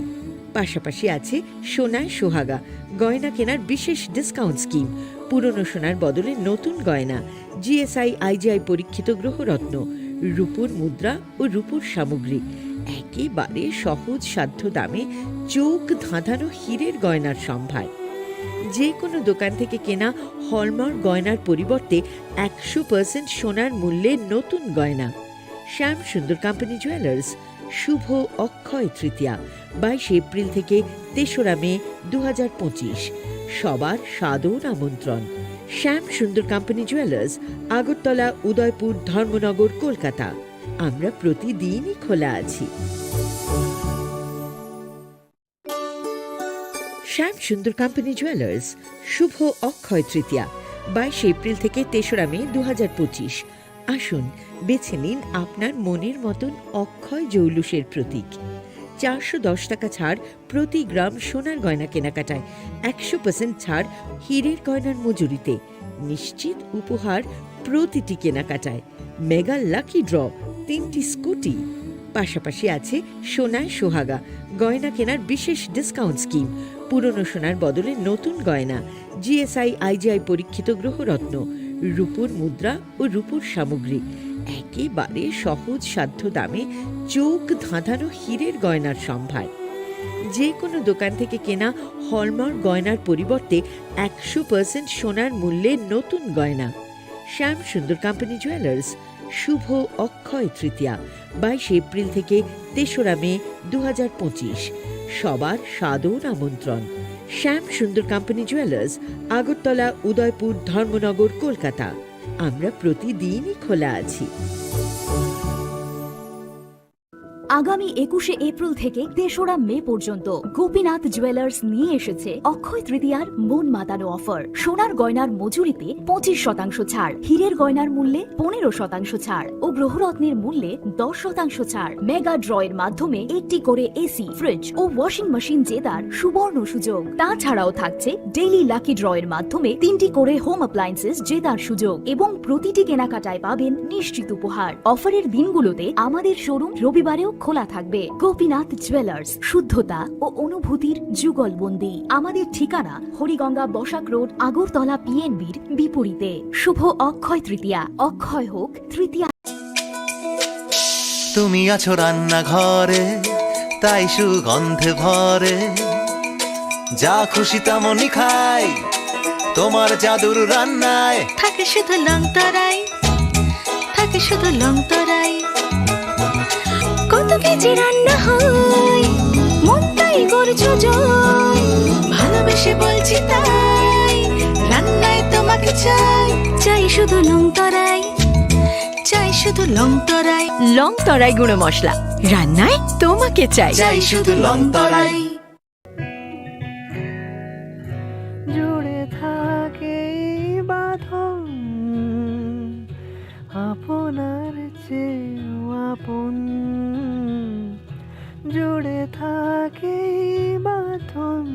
পাশাপাশি আছে সোনায় সোহাগা, গয়না কেনার বিশেষ ডিসকাউন্ট স্কিম, পুরনো সোনার বদলে নতুন গয়না, জিএসআই আইজিআই পরীক্ষিত গ্রহরত্ন, রূপোর মুদ্রা ও রূপোর সামগ্রী। একেবারে সহজ সাধ্য দামে চোখ ধাঁধানো হীরের গয়নার সম্ভার। যে কোনো দোকান থেকে কেনা হলমার্ক গয়নার পরিবর্তে একশো পার্সেন্ট সোনার মূল্যে নতুন গয়না। শ্যাম সুন্দর কোম্পানি জুয়েলার্স, শুভ অক্ষয় তৃতীয়া, বাইশে এপ্রিল থেকে তেসরা মে দু হাজার পঁচিশ। সবার সাদর আমন্ত্রণ। শ্যাম সুন্দর কোম্পানি জুয়েলার্স, আগরতলা, উদয়পুর, ধর্মনগর, কলকাতা। আমরা প্রতিদিনই খোলা আছি। শ্যাম সুন্দর কোম্পানি জুয়েলার্স, শুভ অক্ষয় তৃতীয়া, বাইশে এপ্রিল থেকে তেসরা মে দু হাজার পঁচিশ। আসুন, বেছে নিন আপনার মনের মতন অক্ষয় জৌলুসের প্রতীক। চারশো দশ টাকা ছাড় প্রতি গ্রাম সোনার গয়না কেনাকাটায়, একশো পার্সেন্ট ছাড় হীরের গয়নার মজুরিতে, নিশ্চিত উপহার প্রতিটি কেনাকাটায়, মেগা লাকি ড্র, তিনটি স্কুটি, পাশাপাশি আছে সোনায় সোহাগা, গয়না কেনার বিশেষ ডিসকাউন্ট স্কিম, পুরনো সোনার বদলে নতুন গয়না, জিএসআই আইজিআই পরীক্ষিত গ্রহরত্ন, রূপোর মুদ্রা ও রূপোর সামগ্রী। একেবারে সহজ সাধ্য দামে চোখ ধাঁধানো হীরের গয়নার সম্ভার। যে কোনো দোকান থেকে কেনা হলমার্ক গয়নার পরিবর্তে একশো পার্সেন্ট সোনার মূল্যে নতুন গয়না। শ্যাম সুন্দর কোম্পানি জুয়েলার্স, শুভ অক্ষয় তৃতীয়া, বাইশে এপ্রিল থেকে তেসরা মে দু হাজার পঁচিশ। সবার সাদর আমন্ত্রণ। শ্যাম সুন্দর কোম্পানি জুয়েলার্স, আগরতলা, উদয়পুর, ধর্মনগর, কলকাতা। আমরা প্রতিদিনই খোলা আছি। আগামী একুশে এপ্রিল থেকে তেসরা মে পর্যন্ত গোপীনাথ জুয়েলার্স নিয়ে এসেছে অক্ষয় তৃতীয়ার মন মাতানো অফার। সোনার গয়নার মজুরিতে পঁচিশ শতাংশ ছাড়, হীরের গয়নার মূল্যে পনেরো শতাংশ ছাড় ও গ্রহরত্নের মূল্যে দশ শতাংশ ছাড়। মেগা ড্রয়ের মাধ্যমে একটি করে এসি, ফ্রিজ ও ওয়াশিং মেশিন জেতার সুবর্ণ সুযোগ। তাছাড়াও থাকছে ডেইলি লাকি ড্রয়ের মাধ্যমে তিনটি করে হোম অ্যাপ্লায়েন্সেস জেতার সুযোগ এবং প্রতিটি কেনাকাটায় পাবেন নিশ্চিত উপহার। অফারের দিনগুলোতে আমাদের শোরুম রবিবারেও খোলা থাকবে। গোপীনাথ জুয়েলার্স, শুদ্ধতা ও অনুভূতির যুগলবন্দি। আমাদের ঠিকানা হরিগঙ্গা বসাক রোড, আগরতলা পিএনবির বিপরীতে। শুভ অক্ষয় তৃতীয়া, অক্ষয় হোক তৃতীয়া। তুমি আছো রান্নাঘরে, তাই সুগন্ধে ভরে। যা খুশি তেমনই খাই, তোমার জাদুর রান্নায়। থাকে শুধু লং তরাই, থাকে শুধু লং তরাই। কত কেজি রান্না হয়, মনটাই করছো জয়। ভালোবেসে বলছি তাই, রান্নায় তোমাকে চাই। চাই শুধু লং তরাই, চাই শুধু লং তরাই। লং তরাই গুঁড়ো মশলা, রান্নায় তোমাকে চাই। চাই শুধু লং তরাই। জুড়ে থাকে এই বাঁধন, আপনার চেয়েও আপন। জুড়ে থাকে এই বাঁধন,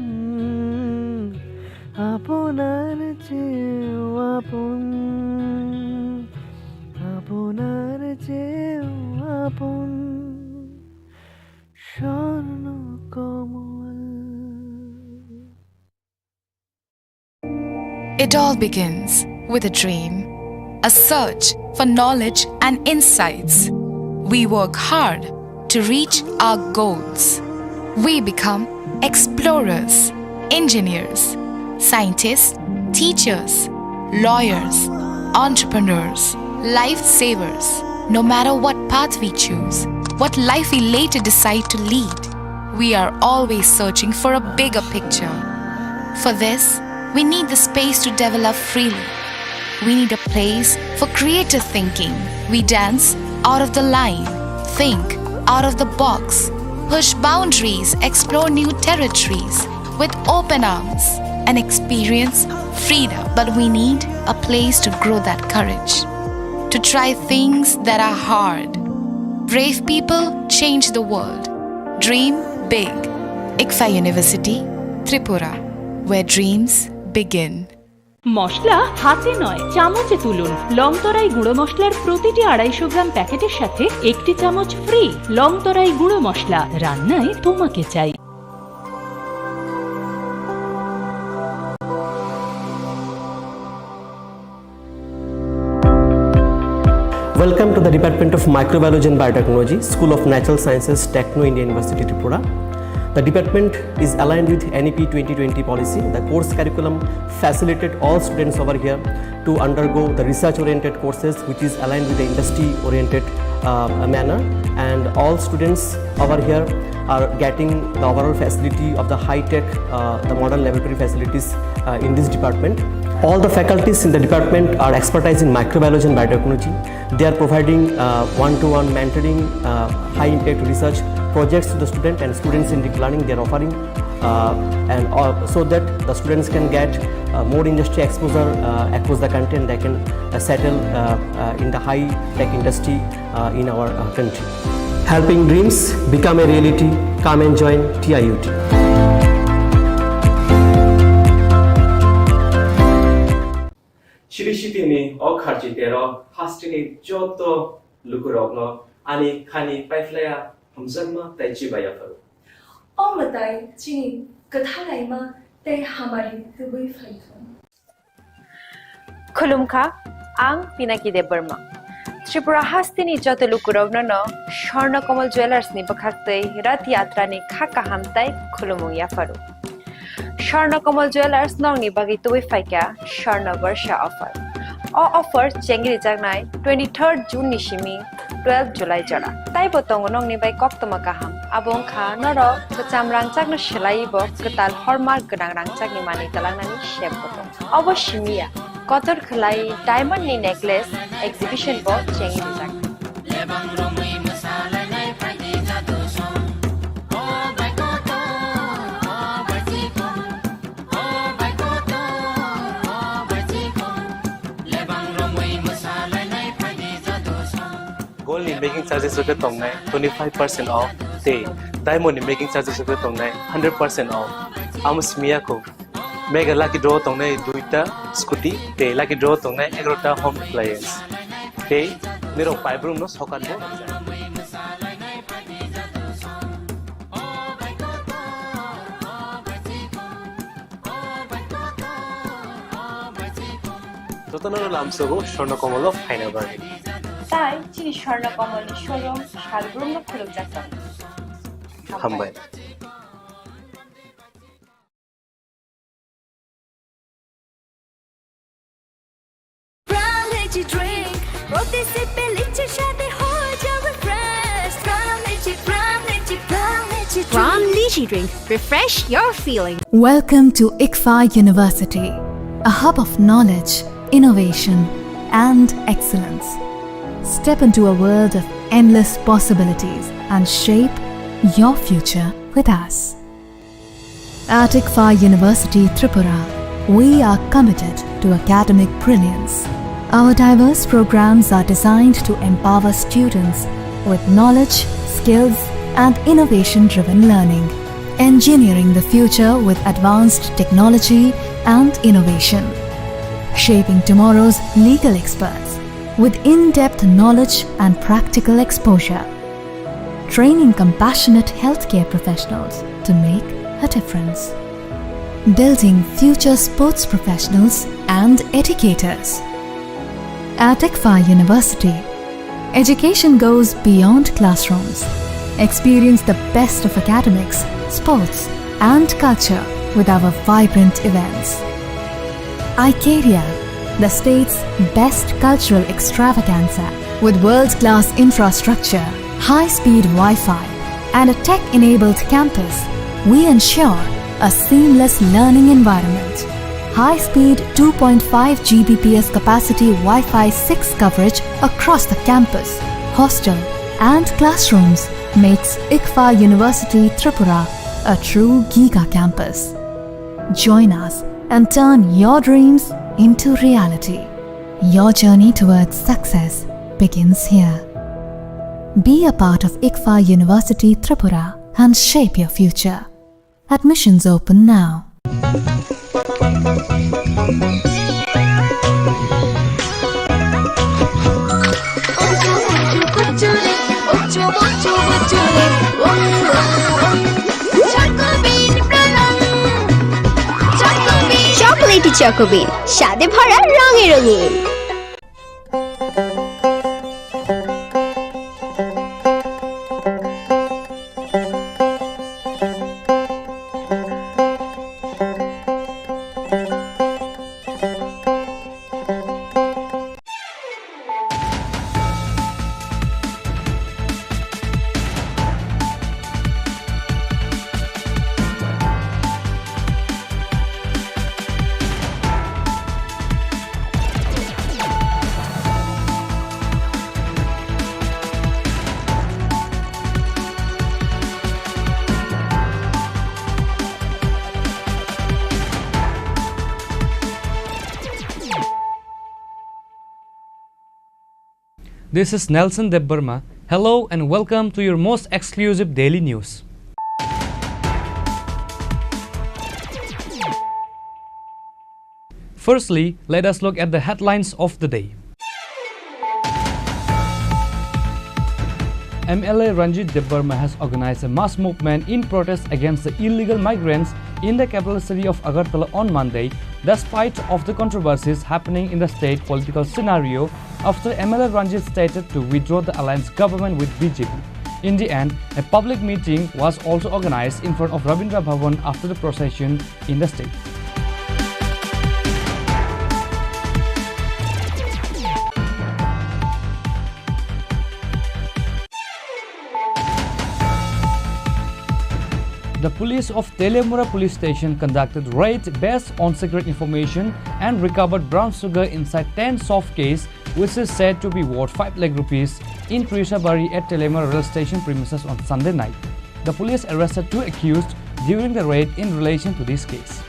আপনার চেয়েও আপন, আপনার চেয়েও আপন। স্বর্ণ কমল। It all begins with a dream, a search for knowledge and insights. We work hard to reach our goals. We become explorers, engineers, scientists, teachers, lawyers, entrepreneurs, lifesavers. No matter what path we choose, what life we later decide to lead, we are always searching for a bigger picture. For this, we need the space to develop freely. We need a place for creative thinking. We dance out of the line, think out of the box, push boundaries, explore new territories with open arms and experience freedom. But we need a place to grow that courage, to try things that are hard. Brave people change the world. Dream big. ICFAI University, Tripura, where dreams begin. মশলা হাতে নয়, চামচে তুলুন। লংতরাই গুঁড়ো মশলার প্রতিটি আড়াইশো গ্রাম প্যাকেটের সাথে একটি চামচ ফ্রি। লংতরাই গুঁড়ো মশলা, রান্নায় তোমাকে চাই। Welcome to the Department of Microbiology and Biotechnology, School of Natural Sciences, Techno India University, Tripura. The department is aligned with N E P twenty twenty policy. The course curriculum facilitate all students over here to undergo the research-oriented courses, which is aligned with the industry-oriented, uh, manner. And all students over here are getting the overall facility of the high-tech, uh, the modern laboratory facilities, uh, in this department. All the faculties in the department are expertise in microbiology and biotechnology. They are providing, uh, one-to-one mentoring, uh, high-impact research projects to the student and students in deep learning. They are offering, uh, and, uh, so that the students can get, uh, more industry exposure, uh, across the country, and they can, uh, settle, uh, uh, in the high-tech industry, uh, in our, uh, country. Helping dreams become a reality. Come and join T I U T. Chiri sitini o kharchi tero hasteni joto lukurokno ani khani paiphlaiya hamjakma tei chibaiya pharo. O mwtai chini kwthalaima tei hamari tubui phaithung. Khulumkha, ang Pinaki Debbarma. Tripura hasteni joto lukurokno no Swarna Kamal Jewellers ni bwkhaktwi Rath Yatra ni kha kaham tei khulumung yapharo. Swarna Kamal Jewellers nokni bagwi tubui phaikha Swarna Barsha offer. O offer chengri jaknai twenty-third June ni simi twelve July jora. Taibo tongo nokni bai koktoma kaham. Abo wngkha norok kwcham rangchakno swlaiwi bo kwtal hallmark gwnang rangchakni manwi twlangnani sep bo tongo. Obo simi ya, kotor khwlai diamond ni necklace exhibition bo chengri rijak. Gold ni making charges rok khe tongnai twenty five percent off, tei diamond ni making charges rok khe tongnai hundred percent off. Amo simi ya kho. Mega lucky draw tongnai duita scooty, tei lucky draw tongnai egarota home appliance. Tei nirok paibrumno sokan bo. Jotono lamsogo Swarna Komolo phaina bagwi. Tai chini Swarna Komolni showroom salbrumno khulukjak tongo. Hambai. Pram Lychee Drink, proti sip e lychee shadi ho jawe fresh. Pram Lychee, Pram Lychee, Pram Lychee Drink. Pram Lychee Drink, refresh your feeling. Welcome to ICFAI University, a hub of knowledge, innovation, and excellence. Step into a world of endless possibilities and shape your future with us. At ICFAI University Tripura, we are committed to academic brilliance. Our diverse programs are designed to empower students with knowledge, skills, and innovation-driven learning, engineering the future with advanced technology and innovation, shaping tomorrow's legal experts with in-depth knowledge and practical exposure, training compassionate healthcare professionals to make a difference, building future sports professionals and educators. At ICFAI University, education goes beyond classrooms. Experience the best of academics, sports, and culture with our vibrant events. Icaria, the state's best cultural extravaganza. With world-class infrastructure, high-speed Wi-Fi, and a tech-enabled campus, we ensure a seamless learning environment. High-speed two point five G B P S capacity Wi-Fi six coverage across the campus, hostel, and classrooms makes ICFAI University Tripura a true giga campus. Join us and turn your dreams into reality. Your journey towards success begins here. Be a part of ICFAI University Tripura and shape your future. Admissions open now. Chocolatey Choco Bean, স্বাদে ভরা, রঙে রঙিন। This is Nelson Debbarma. Hello and welcome to your most exclusive daily news. Firstly, let us look at the headlines of the day. M L A Ranjit Debbarma has organized a mass movement in protest against the illegal migrants in the capital city of Agartala on Monday, despite of the controversies happening in the state political scenario after M L A Ranjit stated to withdraw the alliance government with B J P. In the end, a public meeting was also organized in front of Rabindra Bhavan after the procession in the state. The police of Teliamura police station conducted raid based on secret information and recovered brown sugar inside ten soft case, which is said to be worth five lakh rupees, in Trishabari at Teliamura rail station premises on Sunday night. The police arrested two accused during the raid in relation to this case.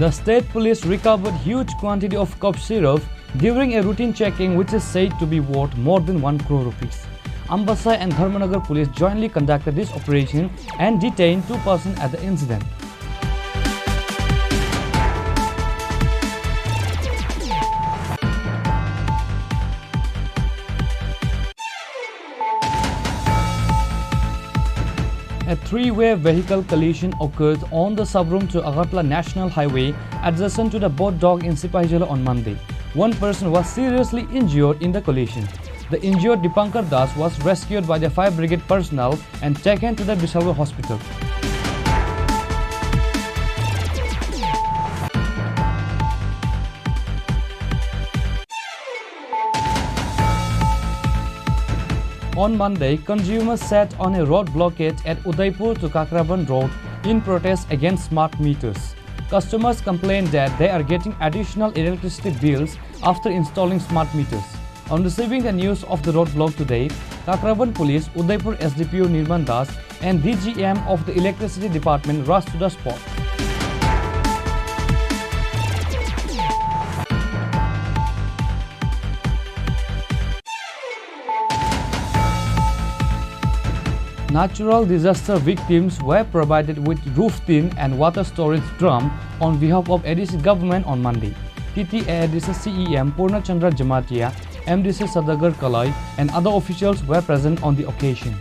The state police recovered huge quantity of cough syrup during a routine checking, which is said to be worth more than one crore rupees. Ambasa and Dharmanagar police jointly conducted this operation and detained two persons at the incident. A three-way vehicle collision occurred on the Sabrum to Agartala National Highway, adjacent to the Bodh Dog in Sipahijala on Monday. One person was seriously injured in the collision. The injured Dipankar Das was rescued by the fire brigade personnel and taken to the Bisalwar hospital. On Monday, consumers sat on a road blockade at Udaipur to Kakraban Road in protest against smart meters. Customers complained that they are getting additional electricity bills after installing smart meters. On receiving the news of the roadblock today, Kakraban Police, Udaipur S D P O Nirman Das, and D G M of the Electricity Department rushed to the spot. Natural disaster victims were provided with roof tin and water storage drum on behalf of A D C government on Monday. T T A A D C C E M Purna Chandra Jamatia, M D C Sadagar Kalai, and other officials were present on the occasion.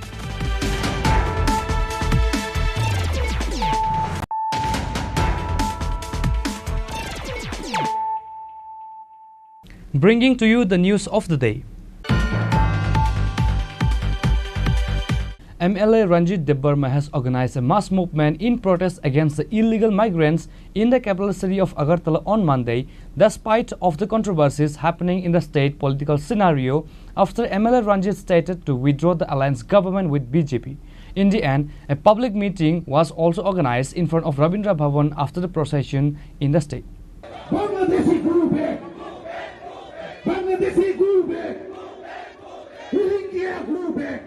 Bringing to you the news of the day. M L A Ranjit Debbarma has organized a mass movement in protest against the illegal migrants in the capital city of Agartala on Monday, despite of the controversies happening in the state political scenario after M L A Ranjit stated to withdraw the alliance government with B J P. In the end, a public meeting was also organized in front of Rabindra Bhavan after the procession in the state. Bangladeshi go back! Bangladeshi go back! Rohingya go back!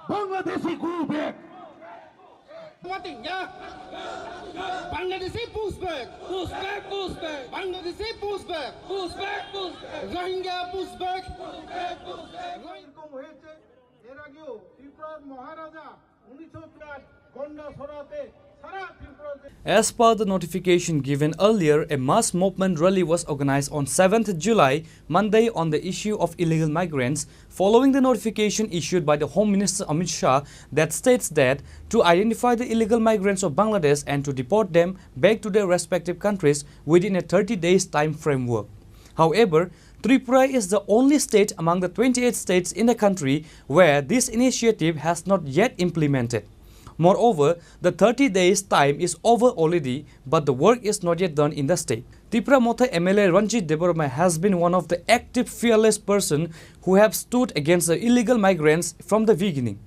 Bangladeshi go back! Matinga. Bangladeshi push back. Push back, push back. Bangladeshi push back. Push back, push back. Rohingya push back. Push back, push back. এরকম হয়েছে, এর আগেও ত্রিপুরার মহারাজা উনিশশো চার গন্ডা ছড়াতে সারা ত্রিপুরাতে As per the notification given earlier, a mass movement rally was organized on seventh July, Monday, on the issue of illegal migrants, following the notification issued by the Home Minister Amit Shah that states that to identify the illegal migrants of Bangladesh and to deport them back to their respective countries within a thirty days time framework. However, Tripura is the only state among the twenty-eight states in the country where this initiative has not yet implemented. Moreover, the thirty days time is over already, but the work is not yet done in the state. Tipra Motha M L A Ranjit Debbarma has been one of the active, fearless person who have stood against the illegal migrants from the beginning,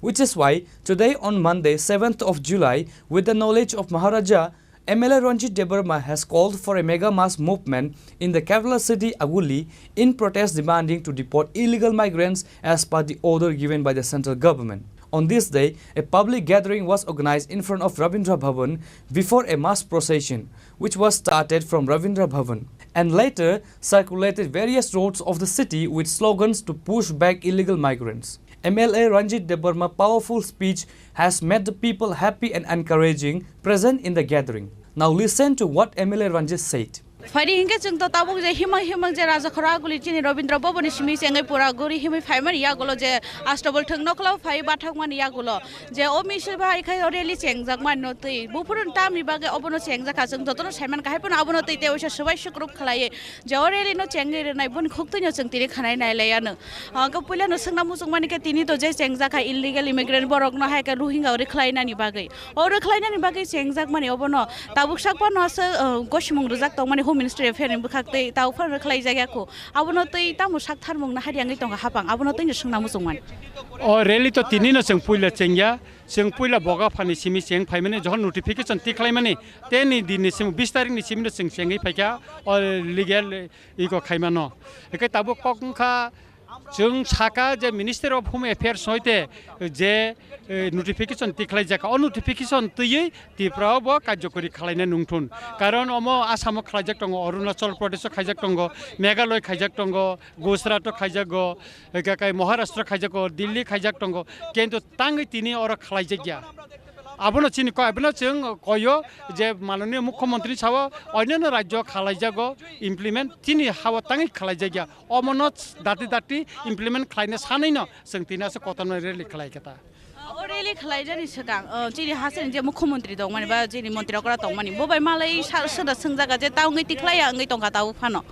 which is why today on Monday, seventh of July, with the knowledge of Maharaja, M L A Ranjit Debbarma has called for a mega mass movement in the capital city Aguly in protest demanding to deport illegal migrants as per the order given by the central government. On this day, a public gathering was organized in front of Rabindra Bhavan before a mass procession, which was started from Rabindra Bhavan and later circulated various roads of the city with slogans to push back illegal migrants. M L A Ranjit Debbarma powerful speech has made the people happy and encouraging present in the gathering. Now listen to what M L A Ranjit said. Phaidi hinkhe chwng to tabuk je himang himang je Raja Khoraguli chini Rabindra Bhavan ni simi chengwi pura guri himwi phaimani yagulo je Astabal thwng nokhla phai bathakmani yagulo je o misil bai khai o rally chengjakmani no twi buphuru tamni bagwi obono chengjak kha chwng jotono saiman kahai phano abono twi tei oisa swbai sukrup khlaiwi je o rally no chengwi rwnai boni khuktwi no chwng tini khanai nai lai ano. Hwnkhe puila no swngna muchungmani khe tini to je chengjak kha illegal immigrant borok no hai khe Rohingya o rwkhlainani bagwi. O rwkhlainani bagwi chengjakmani obono tabuk sakphano aswk, uh, gosimung rwjak tongmani Home Ministry Affair ni bwkhak tei tabuk phano rwkhlaijak ya kho. Abono tei tamo sak tharmung na hari wngwi tongo hapang, abono tei no swngna muchungmani. O rally to tini no chwng puila chengya, chwng puila Boga phani simi cheng phaimani, jokhon notification tikhlaimani, teni din ni simi bis tarik ni simi no chwng chengwi phaikha o legal iko khaimano. Hwnkhe tabuk kok wngkha Chwng saka je Minister of Home Affairs hoite je, eh, notification tikhlai jaka, o notification twiwi Tripura o bo karjokori khlaina nungthun. Karon omo Assam o khlaijak tongo, Arunachal Pradesh o khaijak tongo, Meghalaya khaijak tongo, Gujarat o khaijago, eh, kakai Maharashtra khaijago, Delhi khaijak tongo, kintu tangwi tini oro khlaijakya. Abono chini ko-, abono chwng koyo je mananiya mukhyamantri sao onyono rajyo khlaijago implement, chini hao tangwi khlaijakya. Omono dati dati implement khlaina sanwi no chwng tini aswk kotorma rally khlai kha ta. O rally khlaijani swkang, o, chini hasteni je mukhyamantri tongmani ba chini mantri okra tongmani, bo bai malai sa-, soda swngjaga je tangwi tikhlaiya wngwi tongkha tabuk phano.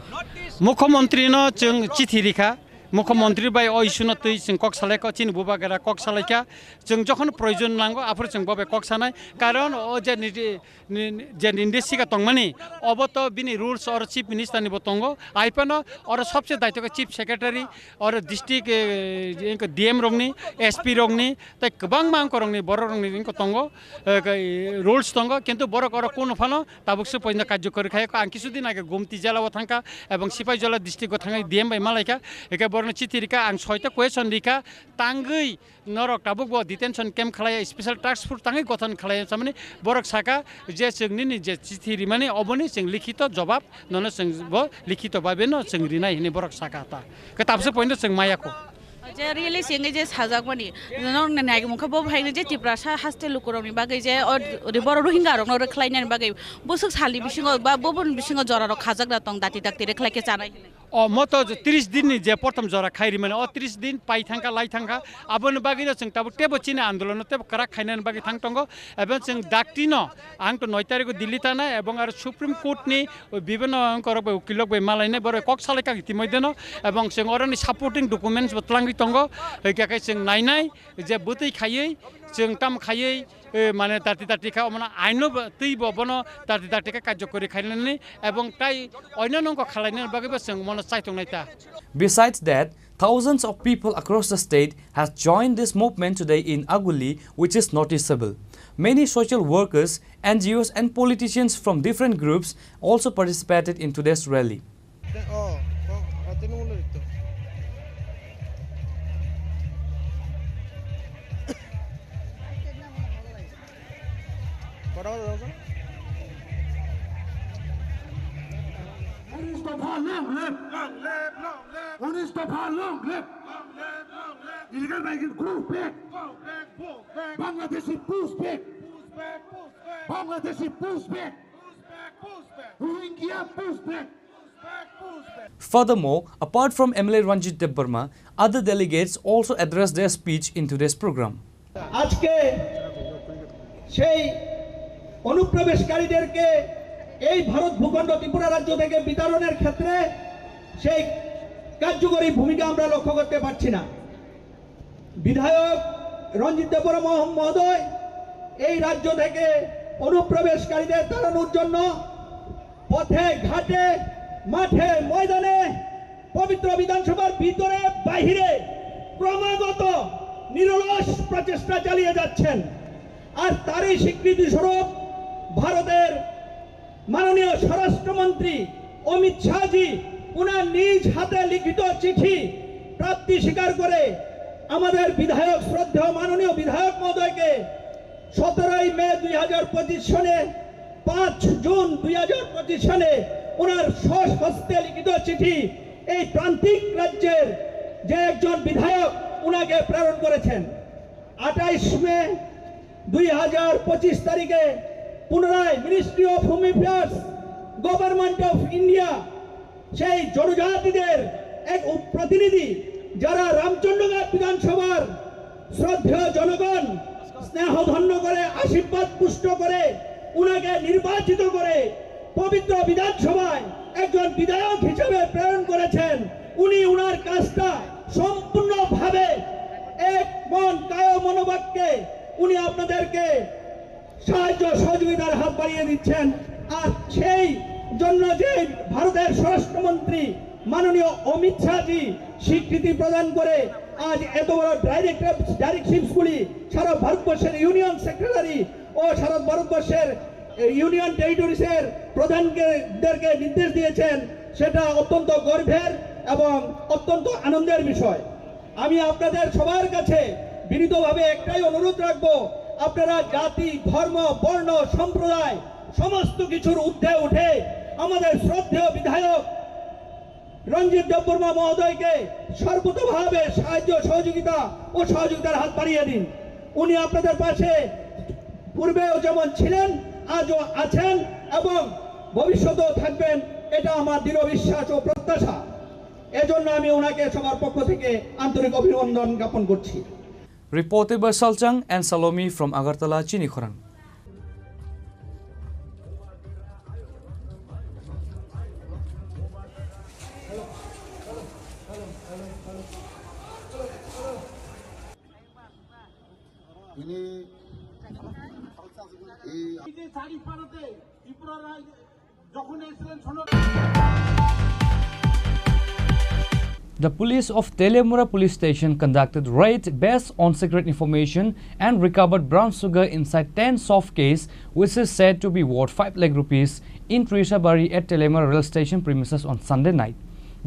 Mukhyamantri no chwng chithi rikha, mukhyamantri bai o issue no twi chwng kok salaikha, chini bubagra kok salaikha, chwng jokhon proyojon nango aphuru chwng bo bai kok sanai, karon o je niji ni, ni, je nini sika tongmani, obo to bini rules oro Chief Minister ni bo tongo. Aipano oro sobse daitokhe Chief Secretary, oro district, eh, D M rokni, S P rokni, tei kwbangma angkorokni, bororokni wngkha tongo, eh, rules tongo, kintu borok oro kunu phano tabuk se poino karjokori khai. Ang kisu din age Gumti jela o thangkha ebong Sipaijala district o thangwi D M bai malaikha, eke borokno chithi rikha, ang soita question rikha, tangwi norok tabuk bo detention camp khlai, special task force tangwi gothon khlai samani borok saka je chwng nini je chithi rimani oboni chwng likhito jobab nono chwng bo likhito babe no chwng rinai hini borok saka ta. Ke tabse point chwng maya ko. Je rally singwi je sajakmani, norok nai nai mungkha bo hai je Tiprasa haste lukurokni bagwi je o ri-, borok Rohingya rokno rwkhlainani bagwi busuk salni bisingo ba bobon bisingo jorarok khajakna tong dati dakti rwkhlai khe chanai hinwi. O moto tris din ni je prothom jora khai rimani, o tris din pai thangkha, lai thangkha, aboni bagwi no chwng tabuk tebo chini andolon no tebo kwrak khainani bagwi thang tongo, ebong chwng dakti no ang to noi tarikh o Delhi thanai ebong aro Supreme Court ni bibhinno angkorok bai ukil rok bai malainai borok kok salai kha itimodhye no, ebong chwng oroni supporting documents bo twlangwi tongo, hwnkhe khe chwng nainai je bwtwi khaiwi chwng tam khaiwi, eh, mane dati dati kha, omono aino bo, twi bo bono dati dati kha karjokori khainani, ebong tai oino nongko khalainani bagwi bo chwng mono chaitongnai ta. Besides that, thousands of people across the state has joined this movement today in Aguli, which is noticeable. Many social workers, N G Os and politicians from different groups also participated in today's rally. Oh, oh, oh, tiene uno listo. Kora holo, kora. Unis dopha long live. Long live, long live. Unis dopha long live. Long live, long live. Illegal migrant go back. Go back, go back. Bangladeshi push back. Push back, push back. Bangladeshi push back. Push back, push back. Rohingya push back. Furthermore, apart from M L A Ranjit Debbarma, other delegates also addressed their speech in today's program. আজকে সেই অনুপ্রবেশকারীদেরকে এই ভারত ভূখণ্ড ত্রিপুরা রাজ্য থেকে বিতাড়নের ক্ষেত্রে সেই কার্যকরী ভূমিকা আমরা লক্ষ্য করতে পারছি না। বিধায়ক রঞ্জিত দেববর্মা মহ-, মহোদয় এই রাজ্য থেকে অনুপ্রবেশকারীদের তাড়ানোর জন্য পথে ঘাটে, মাঠে ময়দানে, পবিত্র বিধানসভার ভিতরে বাইরে ক্রমাগত নিরলস প্রচেষ্টা চালিয়ে যাচ্ছেন। আর তারই স্বীকৃতি স্বরূপ ভারতের মাননীয় স্বরাষ্ট্রমন্ত্রী অমিত শাহজি ওনার নিজ হাতে লিখিত চিঠি প্রাপ্তি স্বীকার করে আমাদের বিধায়ক, শ্রদ্ধেয় মাননীয় বিধায়ক মহোদয়কে সতেরোই মে দুই হাজার পঁচিশ সনে, পাঁচ জুন দুই হাজার পঁচিশ সনে ওনার স্বহস্তে লিখিত চিঠি এই প্রান্তিক রাজ্যের যে একজন বিধায়ক ওনাকে প্রেরণ করেছেন। আঠাইশ মে দুই হাজার পঁচিশ তারিখে পুনরায় ministry of home affairs government of India সেই জনজাতিদের এক উপ-, প্রতিনিধি, যারা রামচন্দ্রগড় বিধানসভার শ্রদ্ধেয় জনগণ স্নেহ ধন্য করে, আশীর্বাদ পুষ্ট করে, উনাকে নির্বাচিত করে পবিত্র বিধানসভায় একজন বিধায়ক হিসেবে প্রেরণ করেছেন। উনি উনার কাজটা সম্পূর্ণভাবে এক মন কায় মনোবাক্যে উনি আপনাদেরকে সাহায্য সহযোগিতার হাত বাড়িয়ে দিচ্ছেন। আর সেই জন্য যে ভারতের স্বরাষ্ট্রমন্ত্রী মাননীয় অমিত শাহজি স্বীকৃতি প্রদান করে আজ এত বড় ডাইরেক্টর, ডাইরেক্টরশিপগুলি সারা ভারতবর্ষের ইউনিয়ন সেক্রেটারি ও সারা ভারতবর্ষের ইউনিয়ন টেরিটরিজের প্রধানদেরকে নির্দেশ দিয়েছেন, সেটা অত্যন্ত গর্বের এবং অত্যন্ত আনন্দের বিষয়। আমি আপনাদের সবার কাছে বিনীতভাবে একটাই অনুরোধ রাখবো, আপনারা জাতি, ধর্ম, বর্ণ, সম্প্রদায় সমস্ত কিছুর ঊর্ধ্বে উঠে আমাদের শ্রদ্ধেয় বিধায়ক রঞ্জিত দেববর্মা মহোদয়কে সর্বতোভাবে সাহায্য সহযোগিতা ও সহযোগিতার হাত বাড়িয়ে দিন। উনি আপনাদের পাশে পূর্বেও যেমন ছিলেন, আজও আছেন এবং ভবিষ্যতেও থাকবেন, এটা আমার দৃঢ় বিশ্বাস ও প্রত্যাশা। এজন্য আমি ওনাকে সবার পক্ষ থেকে আন্তরিক অভিনন্দন জ্ঞাপন করছি। Reported by Salchang and Salomi from Agartala, Chinikhorang. The police of Teliamura police station conducted raid based on secret information and recovered brown sugar inside ten soft case, which is said to be worth five lakh rupees, in Trishabari at Teliamura rail station premises on Sunday night.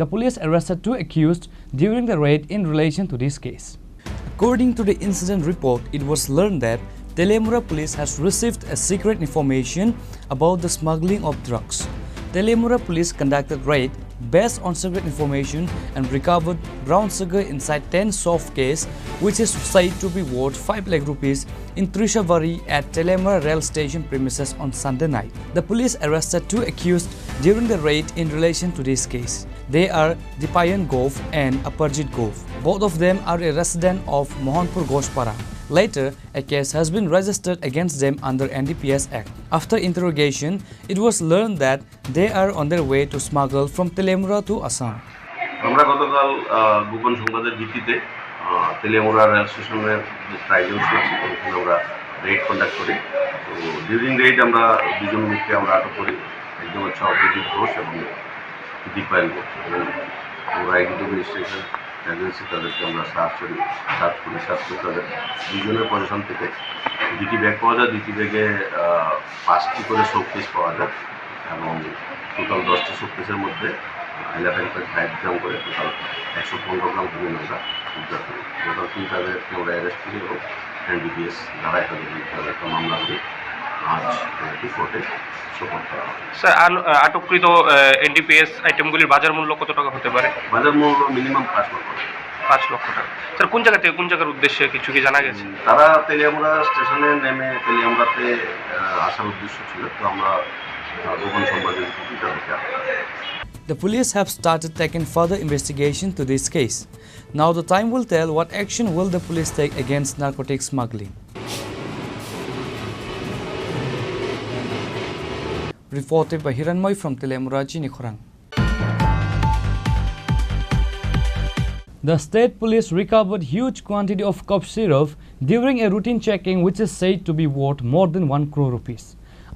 The police arrested two accused during the raid in relation to this case. According to the incident report, it was learned that Teliamura police has received a secret information about the smuggling of drugs. Teliamura police conducted raid based on secret information and recovered brown sugar inside ten soft case, which is said to be worth five lakh rupees, in Trishabari at Teliamura rail station premises on Sunday night. The police arrested two accused during the raid in relation to this case. They are Dipayan Gov and Aparjit Gov. Both of them are a resident of Mohanpur Gospara. Later, a case has been registered against them under N D P S Act. After interrogation, it was learned that they are on their way to smuggle from Teliamura to Assam. আমরা গতকাল, আহ, গোপন সংবাদের ভিত্তিতে, আহ, তেলিয়ামুড়া রেল স্টেশনের যে ট্রাইজেল আছে, ওখানে আমরা রেড কন্ডাক্ট করি। তো ডিউরিং রেড আমরা দুজন লোককে আমরা আটক করি। একজন হচ্ছে অভিজিৎ ঘোষ এবং দীপায়ন ঘোষ। এবং আমরা এক্সিকিউটিভ ম্যাজিস্ট্রেটের এজেন্সি তাদেরকে আমরা সার্চ করি, সার্চ করি, সার্চ করে তাদের দুজনের পজিশন থেকে দুটি ব্যাগ পাওয়া যায়, দুটি ব্যাগে, আহ, পাঁচটি করে শোকেস পাওয়া যায় এবং টোটাল দশটি শোকেসের মধ্যে ইলেভেন পয়েন্ট ফাইভ গ্রাম করে টোটাল একশো পনেরো গ্রাম হেরোইন আমরা উদ্ধার করি। গতকাল তিন তাদেরকে আমরা অ্যারেস্ট করি এবং এনডিপিএস ধারায় তাদের বিরুদ্ধে আমরা একটা মামলা করি। আজ তাদেরকে কোর্টে সোপর্দ করা হবে। স্যার, আল-, আটককৃত, আহ, এনডিপিএস আইটেমগুলির বাজার মূল্য কত টাকা হতে পারে? বাজার মূল্য মিনিমাম পাঁচ লক্ষ টাকা। পাঁচ লক্ষ টাকা। স্যার, কোন জায়গা থেকে কোন জায়গার উদ্দেশ্যে কিছু কি জানা গেছে? উম, তারা তেলিয়ামুড়া স্টেশনে নেমে তেলিয়ামুড়াতে, আহ, আসার উদ্দেশ্য ছিল, তো আমরা, আহ, গোপন সংবাদের ভিত্তিতে তাদেরকে আটক করি। The police have started taking further investigation to this case. Now the time will tell what action will the police take against narcotic smuggling. Reported by Hiranmoy from Teliamura, Chinikhorang. The state police recovered huge quantity of cough syrup during a routine checking, which is said to be worth more than one crore rupees.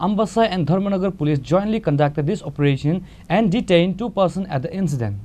Ambasa and Dharmanagar police jointly conducted this operation and detained two persons at the incident.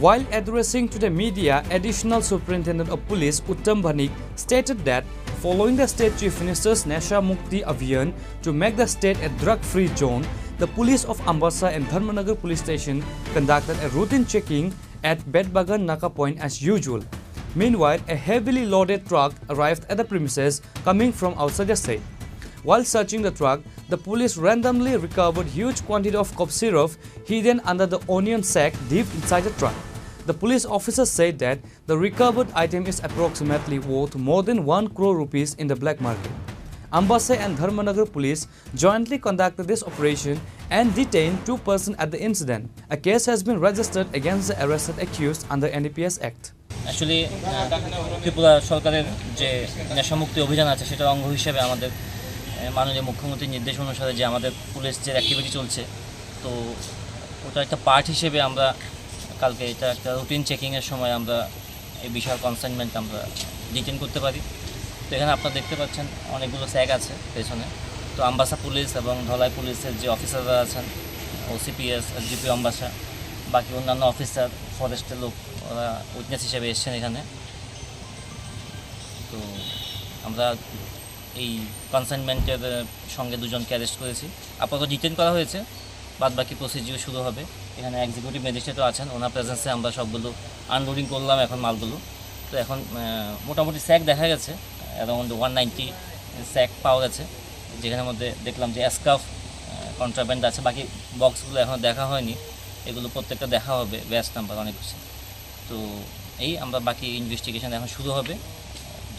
While addressing to the media, Additional Superintendent of Police Uttam Bhanik stated that following the state chief minister's Nasha Mukti Abhiyan to make the state a drug-free zone, the police of Ambasa and Dharmanagar police station conducted a routine checking at Betbagan Naka point as usual. Meanwhile, a heavily loaded truck arrived at the premises coming from outside the state. While searching the truck, the police randomly recovered huge quantity of cough syrup hidden under the onion sack deep inside the truck. The police officer said that the recovered item is approximately worth more than one crore rupees in the black market. Ambasa and Dharmanagar police jointly conducted this operation and detained two persons at the incident. A case has been registered against the arrested accused under N D P S Act. Actually Tripura সরকারের যে নেশামুক্তি অভিযান আছে, সেটার অঙ্গ হিসেবে আমাদের আহ, মাননীয় মুখ্যমন্ত্রীর নির্দেশ অনুসারে যে আমাদের পুলিশ যে অ্যাক্টিভিটি চলছে, তো ওটা একটা পার্ট হিসেবে আমরা কালকে এটা একটা রুটিন চেকিংয়ের সময় আমরা এই বিশাল কনসাইনমেন্ট আমরা ডিটেন করতে পারি। তো এখানে আপনারা দেখতে পাচ্ছেন, অনেকগুলো স্যাক আছে পেছনে। তো আম্বাসা পুলিশ এবং ধলাই পুলিশের যে অফিসাররা আছেন, ওসিপিএস, এসডিপিও আম্বাসা, বাকি অন্যান্য অফিসার, ফরেস্টের লোক, ওরা উইটনেস হিসেবে এসছেন এখানে। তো আমরা এই কনসাইনমেন্টের সঙ্গে দুজনকে অ্যারেস্ট করেছি। আপাতত ডিটেন করা হয়েছে, বাদ বাকি প্রসিডিউর শুরু হবে। এখানে এক্সিকিউটিভ ম্যাজিস্ট্রেটও আছেন, ওনার প্রেজেন্সে আমরা সবগুলো আনলোডিং করলাম এখন মালগুলো। তো এখন আহ, মোটামুটি স্যাক দেখা গেছে, অ্যারাউন্ড ওয়ান নাইনটি স্যাক পাওয়া গেছে, যেখানের মধ্যে দেখলাম যে স্কার্ফ কন্ট্রাব্যান্ড আছে। বাকি বক্সগুলো এখনও দেখা হয়নি, এগুলো প্রত্যেকটা দেখা হবে, ব্যাচ নাম্বার অনেক কিছু। তো এই আমরা বাকি ইনভেস্টিগেশন এখন শুরু হবে,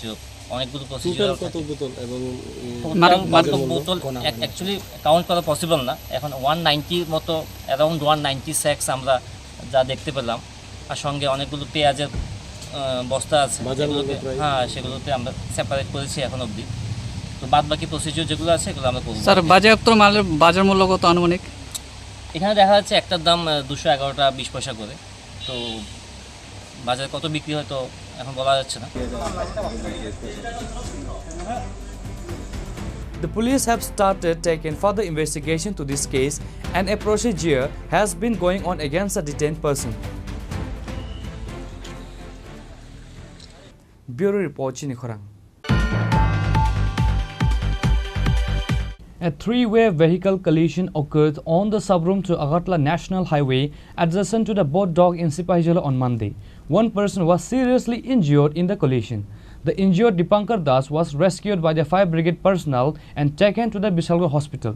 যে অনেকগুলো প্রসিডিউর টোটাল কত বোতল এবং, উম, টোটাল মাদক কত বোতল? বোতল অ্যাকচুয়ালি কাউন্ট করা পসিবল না। এখন ওয়ান নাইনটির মতো, অ্যারাউন্ড ওয়ান নাইনটি স্যাক্স আমরা যা দেখতে পেলাম, আর সঙ্গে অনেকগুলো পেঁয়াজের আহ, বস্তা আছে, বাজার মূল্য সেগুলোকে প্রায়? হ্যাঁ, সেগুলোতে আমরা সেপারেট করেছি এখন অবধি। তো বাদ বাকি প্রসিডিউর যেগুলো আছে, এগুলো আমরা করবো। স্যার, বাজেয়াপ্ত মালের বাজার মূল্য কত আনুমানিক? এখানে দেখা যাচ্ছে একটার দাম আহ, দুশো এগারো টাকা বিশ পয়সা করে। তো বাজারে কত বিক্রি হয়, তো এখন বলা যাচ্ছে না। The police have started taking further investigation to this case, and a procedure has been going on against the detained person. Bureau Report, Chini Khorang. A three-way vehicle collision occurred on the Sabrum to Agartala National Highway, adjacent to the Bodh Dock in Sipahijala on Monday. One person was seriously injured in the collision. The injured Dipankar Das was rescued by the fire brigade personnel and taken to the Bishalgarh Hospital.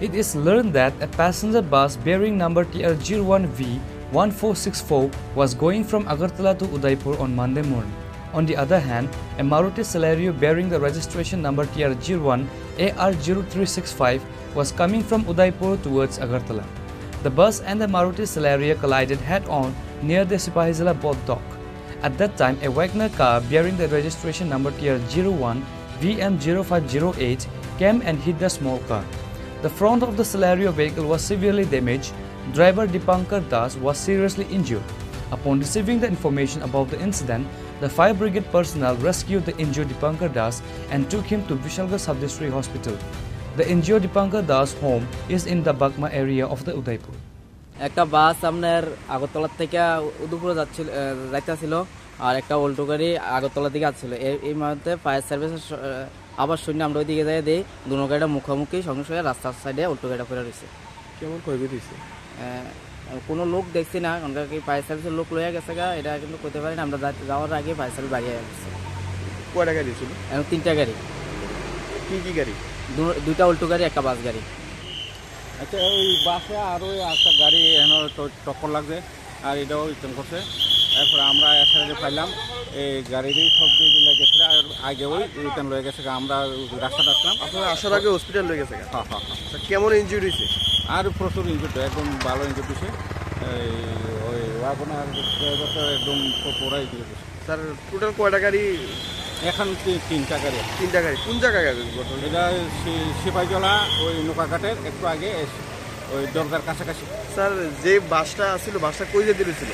It is learned that a passenger bus bearing number T R zero one V one four six four was going from Agartala to Udaipur on Monday morning. On the other hand, a Maruti Celerio bearing the registration number T R zero one A R zero three six five was coming from Udaipur towards Agartala. The bus and the Maruti Celerio collided head-on near the Sipahijala Bodh Dock. At that time, a Wagoner car bearing the registration number T R zero one V M zero five zero eight came and hit the small car. The front of the Celerio vehicle was severely damaged. Driver Dipankar Das was seriously injured. Upon receiving the information about the incident, the fire brigade personnel rescued the injured Dipankar Das and took him to Bishalgarh Sub-District Hospital. The injured Dipankar Das' home is in the Bagma area of the Udaipur. একটা বাস আপনার আগরতলা থেকে উদয়পুরে যাচ্ছিল, আহ, যাইতেছিল, আর একটা অল্টো গাড়ি আগরতলার দিকে আসছিল। এই, এই মুহূর্তে ফায়ার সার্ভিসের স-, আহ, আবার শুনে আমরা ওইদিকে যাই, দেখি দুনো গাড়িটা মুখোমুখি, সঙ্গে সঙ্গে রাস্তার সাইডে অল্টো গাড়িটা পড়ে রয়েছে। কেমন ক্ষয়ক্ষতি হয়েছে? আহ, কোনো লোক দেখছি না, কারণ কি ফায়ার সার্ভিসের লোক লইয়া গেছে গা, এটা কিন্তু কইতে পারি না। আমরা যা-, যাওয়ার আগে ফায়ার সার্ভিস বাড়ি হয়ে গেছে। কয়টা গাড়ি ছিল? এখন তিনটা গাড়ি। কি কি গাড়ি? দু-, দুইটা অল্টো গাড়ি, একটা বাস গাড়ি। আচ্ছা, ওই বাসে আর ওই একটা গাড়ি এখানে তো টক্কর লাগছে, আর এটাও রিটার্ন করছে। এরপরে আমরা এসে যে পাইলাম, এই গাড়িরই সব দিয়ে দিলে গেছে, আর আগে ওই রিটার্ন লয়ে গেছে, আমরা রাস্তাটা আসলাম। আপনারা আসার আগে হসপিটাল লয়ে গেছে? হ্যাঁ, হ্যাঁ, হ্যাঁ। তা কেমন ইনজুরি হয়েছে? আর প্রচুর ইনজুরি, একদম ভালো ইনজুরি হয়েছে। এই ওই ওয়াগনার ড্রাইভারটা একদম পুরাই ইনজুরি হয়েছে। স্যার, টোটাল কয়টা গাড়ি? এখন তি-, তিনটা গাড়ি। তিনটা গাড়ি। কোন জায়গায় ঘটনা? এটা সি-, সিপাহীজলা, ওই নৌকাঘাটের একটু আগে এসে, ওই দরগার কাছাকাছি। স্যার, যে বাসটা ছিল, বাসটা কই যেতে ছিল?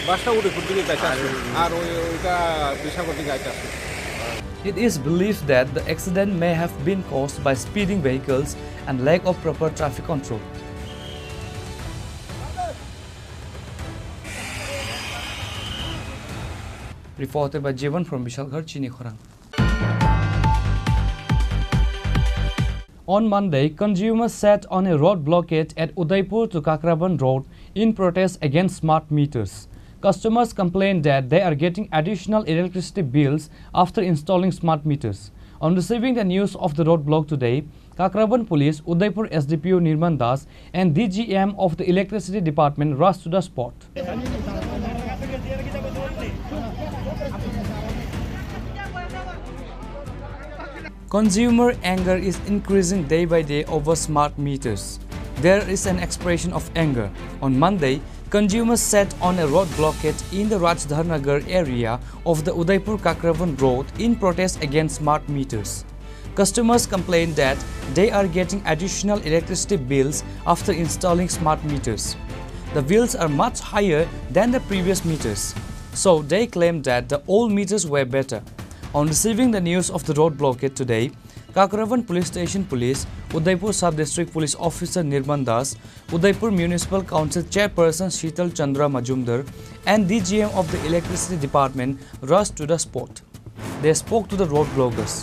বাসটা উদয়পুর দিকে যাইতে আর আসছিল। আর ওই, ওইটা বিশালগড় দিকে যাইতে আসছিল। It is believed that the accident may have been caused by speeding vehicles and lack of proper traffic control. Reported by Jivan from Bishalgarh, Chini Khorang. On Monday, consumers sat on a road blockade at Udaipur to Kakraban Road In protest against smart meters, customers complain that they are getting additional electricity bills after installing smart meters. On receiving the news of the roadblock today, Kakraban Police, Udaipur S D P O Nirman Das, and D G M of the Electricity Department rushed to the spot. Consumer anger is increasing day by day over smart meters. There is an expression of anger. On Monday, consumers sat on a road blockade in the Rajdhar Nagar area of the Udaipur Kakravan Road in protest against smart meters. Customers complain that they are getting additional electricity bills after installing smart meters. The bills are much higher than the previous meters, so they claim that the old meters were better. On receiving the news of the road blockade today, Kakravan Police Station Police, Udaipur Sub-District Police Officer Nirman Das, Udaipur Municipal Council Chairperson Shital Chandra Majumdar, and D G M of the Electricity Department rushed to the spot. They spoke to the road blockers.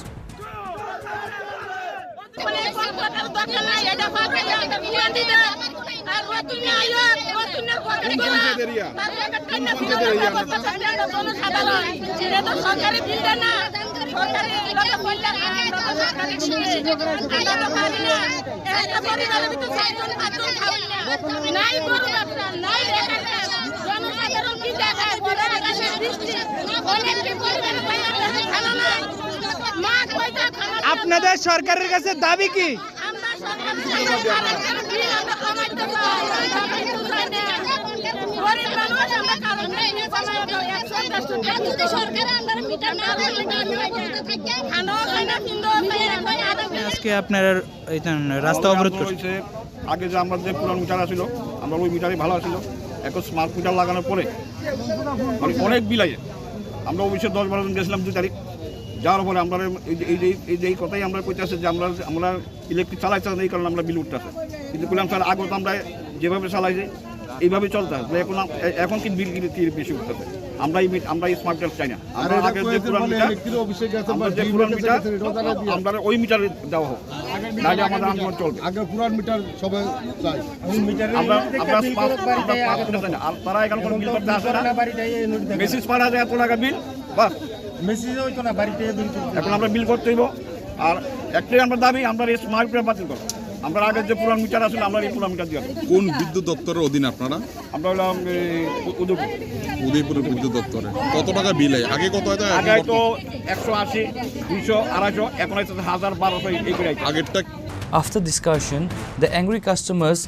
কোন পঞ্চায়েতের area? কোন পঞ্চায়েতের area আপনার? জনসাধারণ, এটা তো সরকারি বিল না, সরকারি, এটা তো পঞ্চায়েত, আমরা তো সরকারি বিল, আমরা তো পারি না। একটা পরিবারের ভিতরে চারজন পাঁচজন খাওয়াই না। নাই গরু ব্যবসা, নাই বেকার কাজ। জনসাধারণ কি দেখায়? বড় আকাশের বৃষ্টি, অনেক কি পরিবারের ভাই আপনাদের খানা নাই? মা কয়টা খানা আপনাদের সরকারের কাছে দাবি কি? আমরা সরকারের কাছে দাবি, আমরা বিল আমরা কমাইতে চাই, আমরা কমাইতে চাই না। গরিব মানুষ আমরা কারণ নেই, একশো দেড়শো টাকা। সরকার আমরা মিটার না দিলে আমরা খানাও খাই না, কিনতেও পাই না, ভাই, আরো আজকে আপনারা এই যে রাস্তা আমাদের অবরোধ আন্দোলন করছে। হয়েছে, আগে যে আমরা যে পুরান মিটার আছিল, আমরা ওই মিটারই ভালো আছিল। এখন স্মার্ট মিটার লাগানোর পরে মানে অনেক বিল আইয়ে। আমরা অফিসে দশ বারো জন গেছিলাম দুই তারিখ, যাওয়ার পরে আমরা এই যে, এই যে, এই যে এই কথাই আমরা কইতেছি যে আমরা, আমরা ইলেকট্রিক চালাইতে না, এই কারণে আমরা বিল উঠতেছে। কিন্তু বললাম, "স্যার, আগে তো আমরা যেভাবে চালাইছি, এইভাবে চলতে হয়। এখন আম-, এ-, এখন কি বিল কি, কি বেশি উঠতেছে? আমরা এই মিট-, আমরা এই স্মার্ট মিটার চাই না।" আমরা আগে যে পুরান মিটার, আমরা যে পুরান মিটার, আমরা ওই মিটারে দেওয়া হোক, নাহলে আমাদের আন্দোলন চলবে। আগে পুরান মিটার সবাই চাই। আমরা, আমরা স্মার্ট, আমরা স্মার্ট মিটার চাই না। আর তারা এখানে কোনো বিল করতে আসে না। মেসেজ পাঠা যায় এত টাকা বিল, বাস। মেসেজ হইতো না, বাড়িতে বিল করতে। এখন আমরা বিল করতে হইব। আর একটাই আমরা দাবি, আমরা এই স্মার্ট মিটার বাতিল করো। আমরা আগে যে পুরান মিটার আসলে আমরা এই পুরান মিটার দিয়ে। কোন বিদ্যুৎ দপ্তরের অধীন আপনারা? আমরা হলাম এই উ-, উদয়পুর। উদয়পুরের বিদ্যুৎ দপ্তরে। কত টাকা বিল হয়? আগে কত হতো? আগে এখন হয়তো কত? একশো আশি, দুইশো, আড়াইশো, এখন হয়তো হাজার, বারোশো এই করে হয়তো। আগেরটা After discussion, the angry customers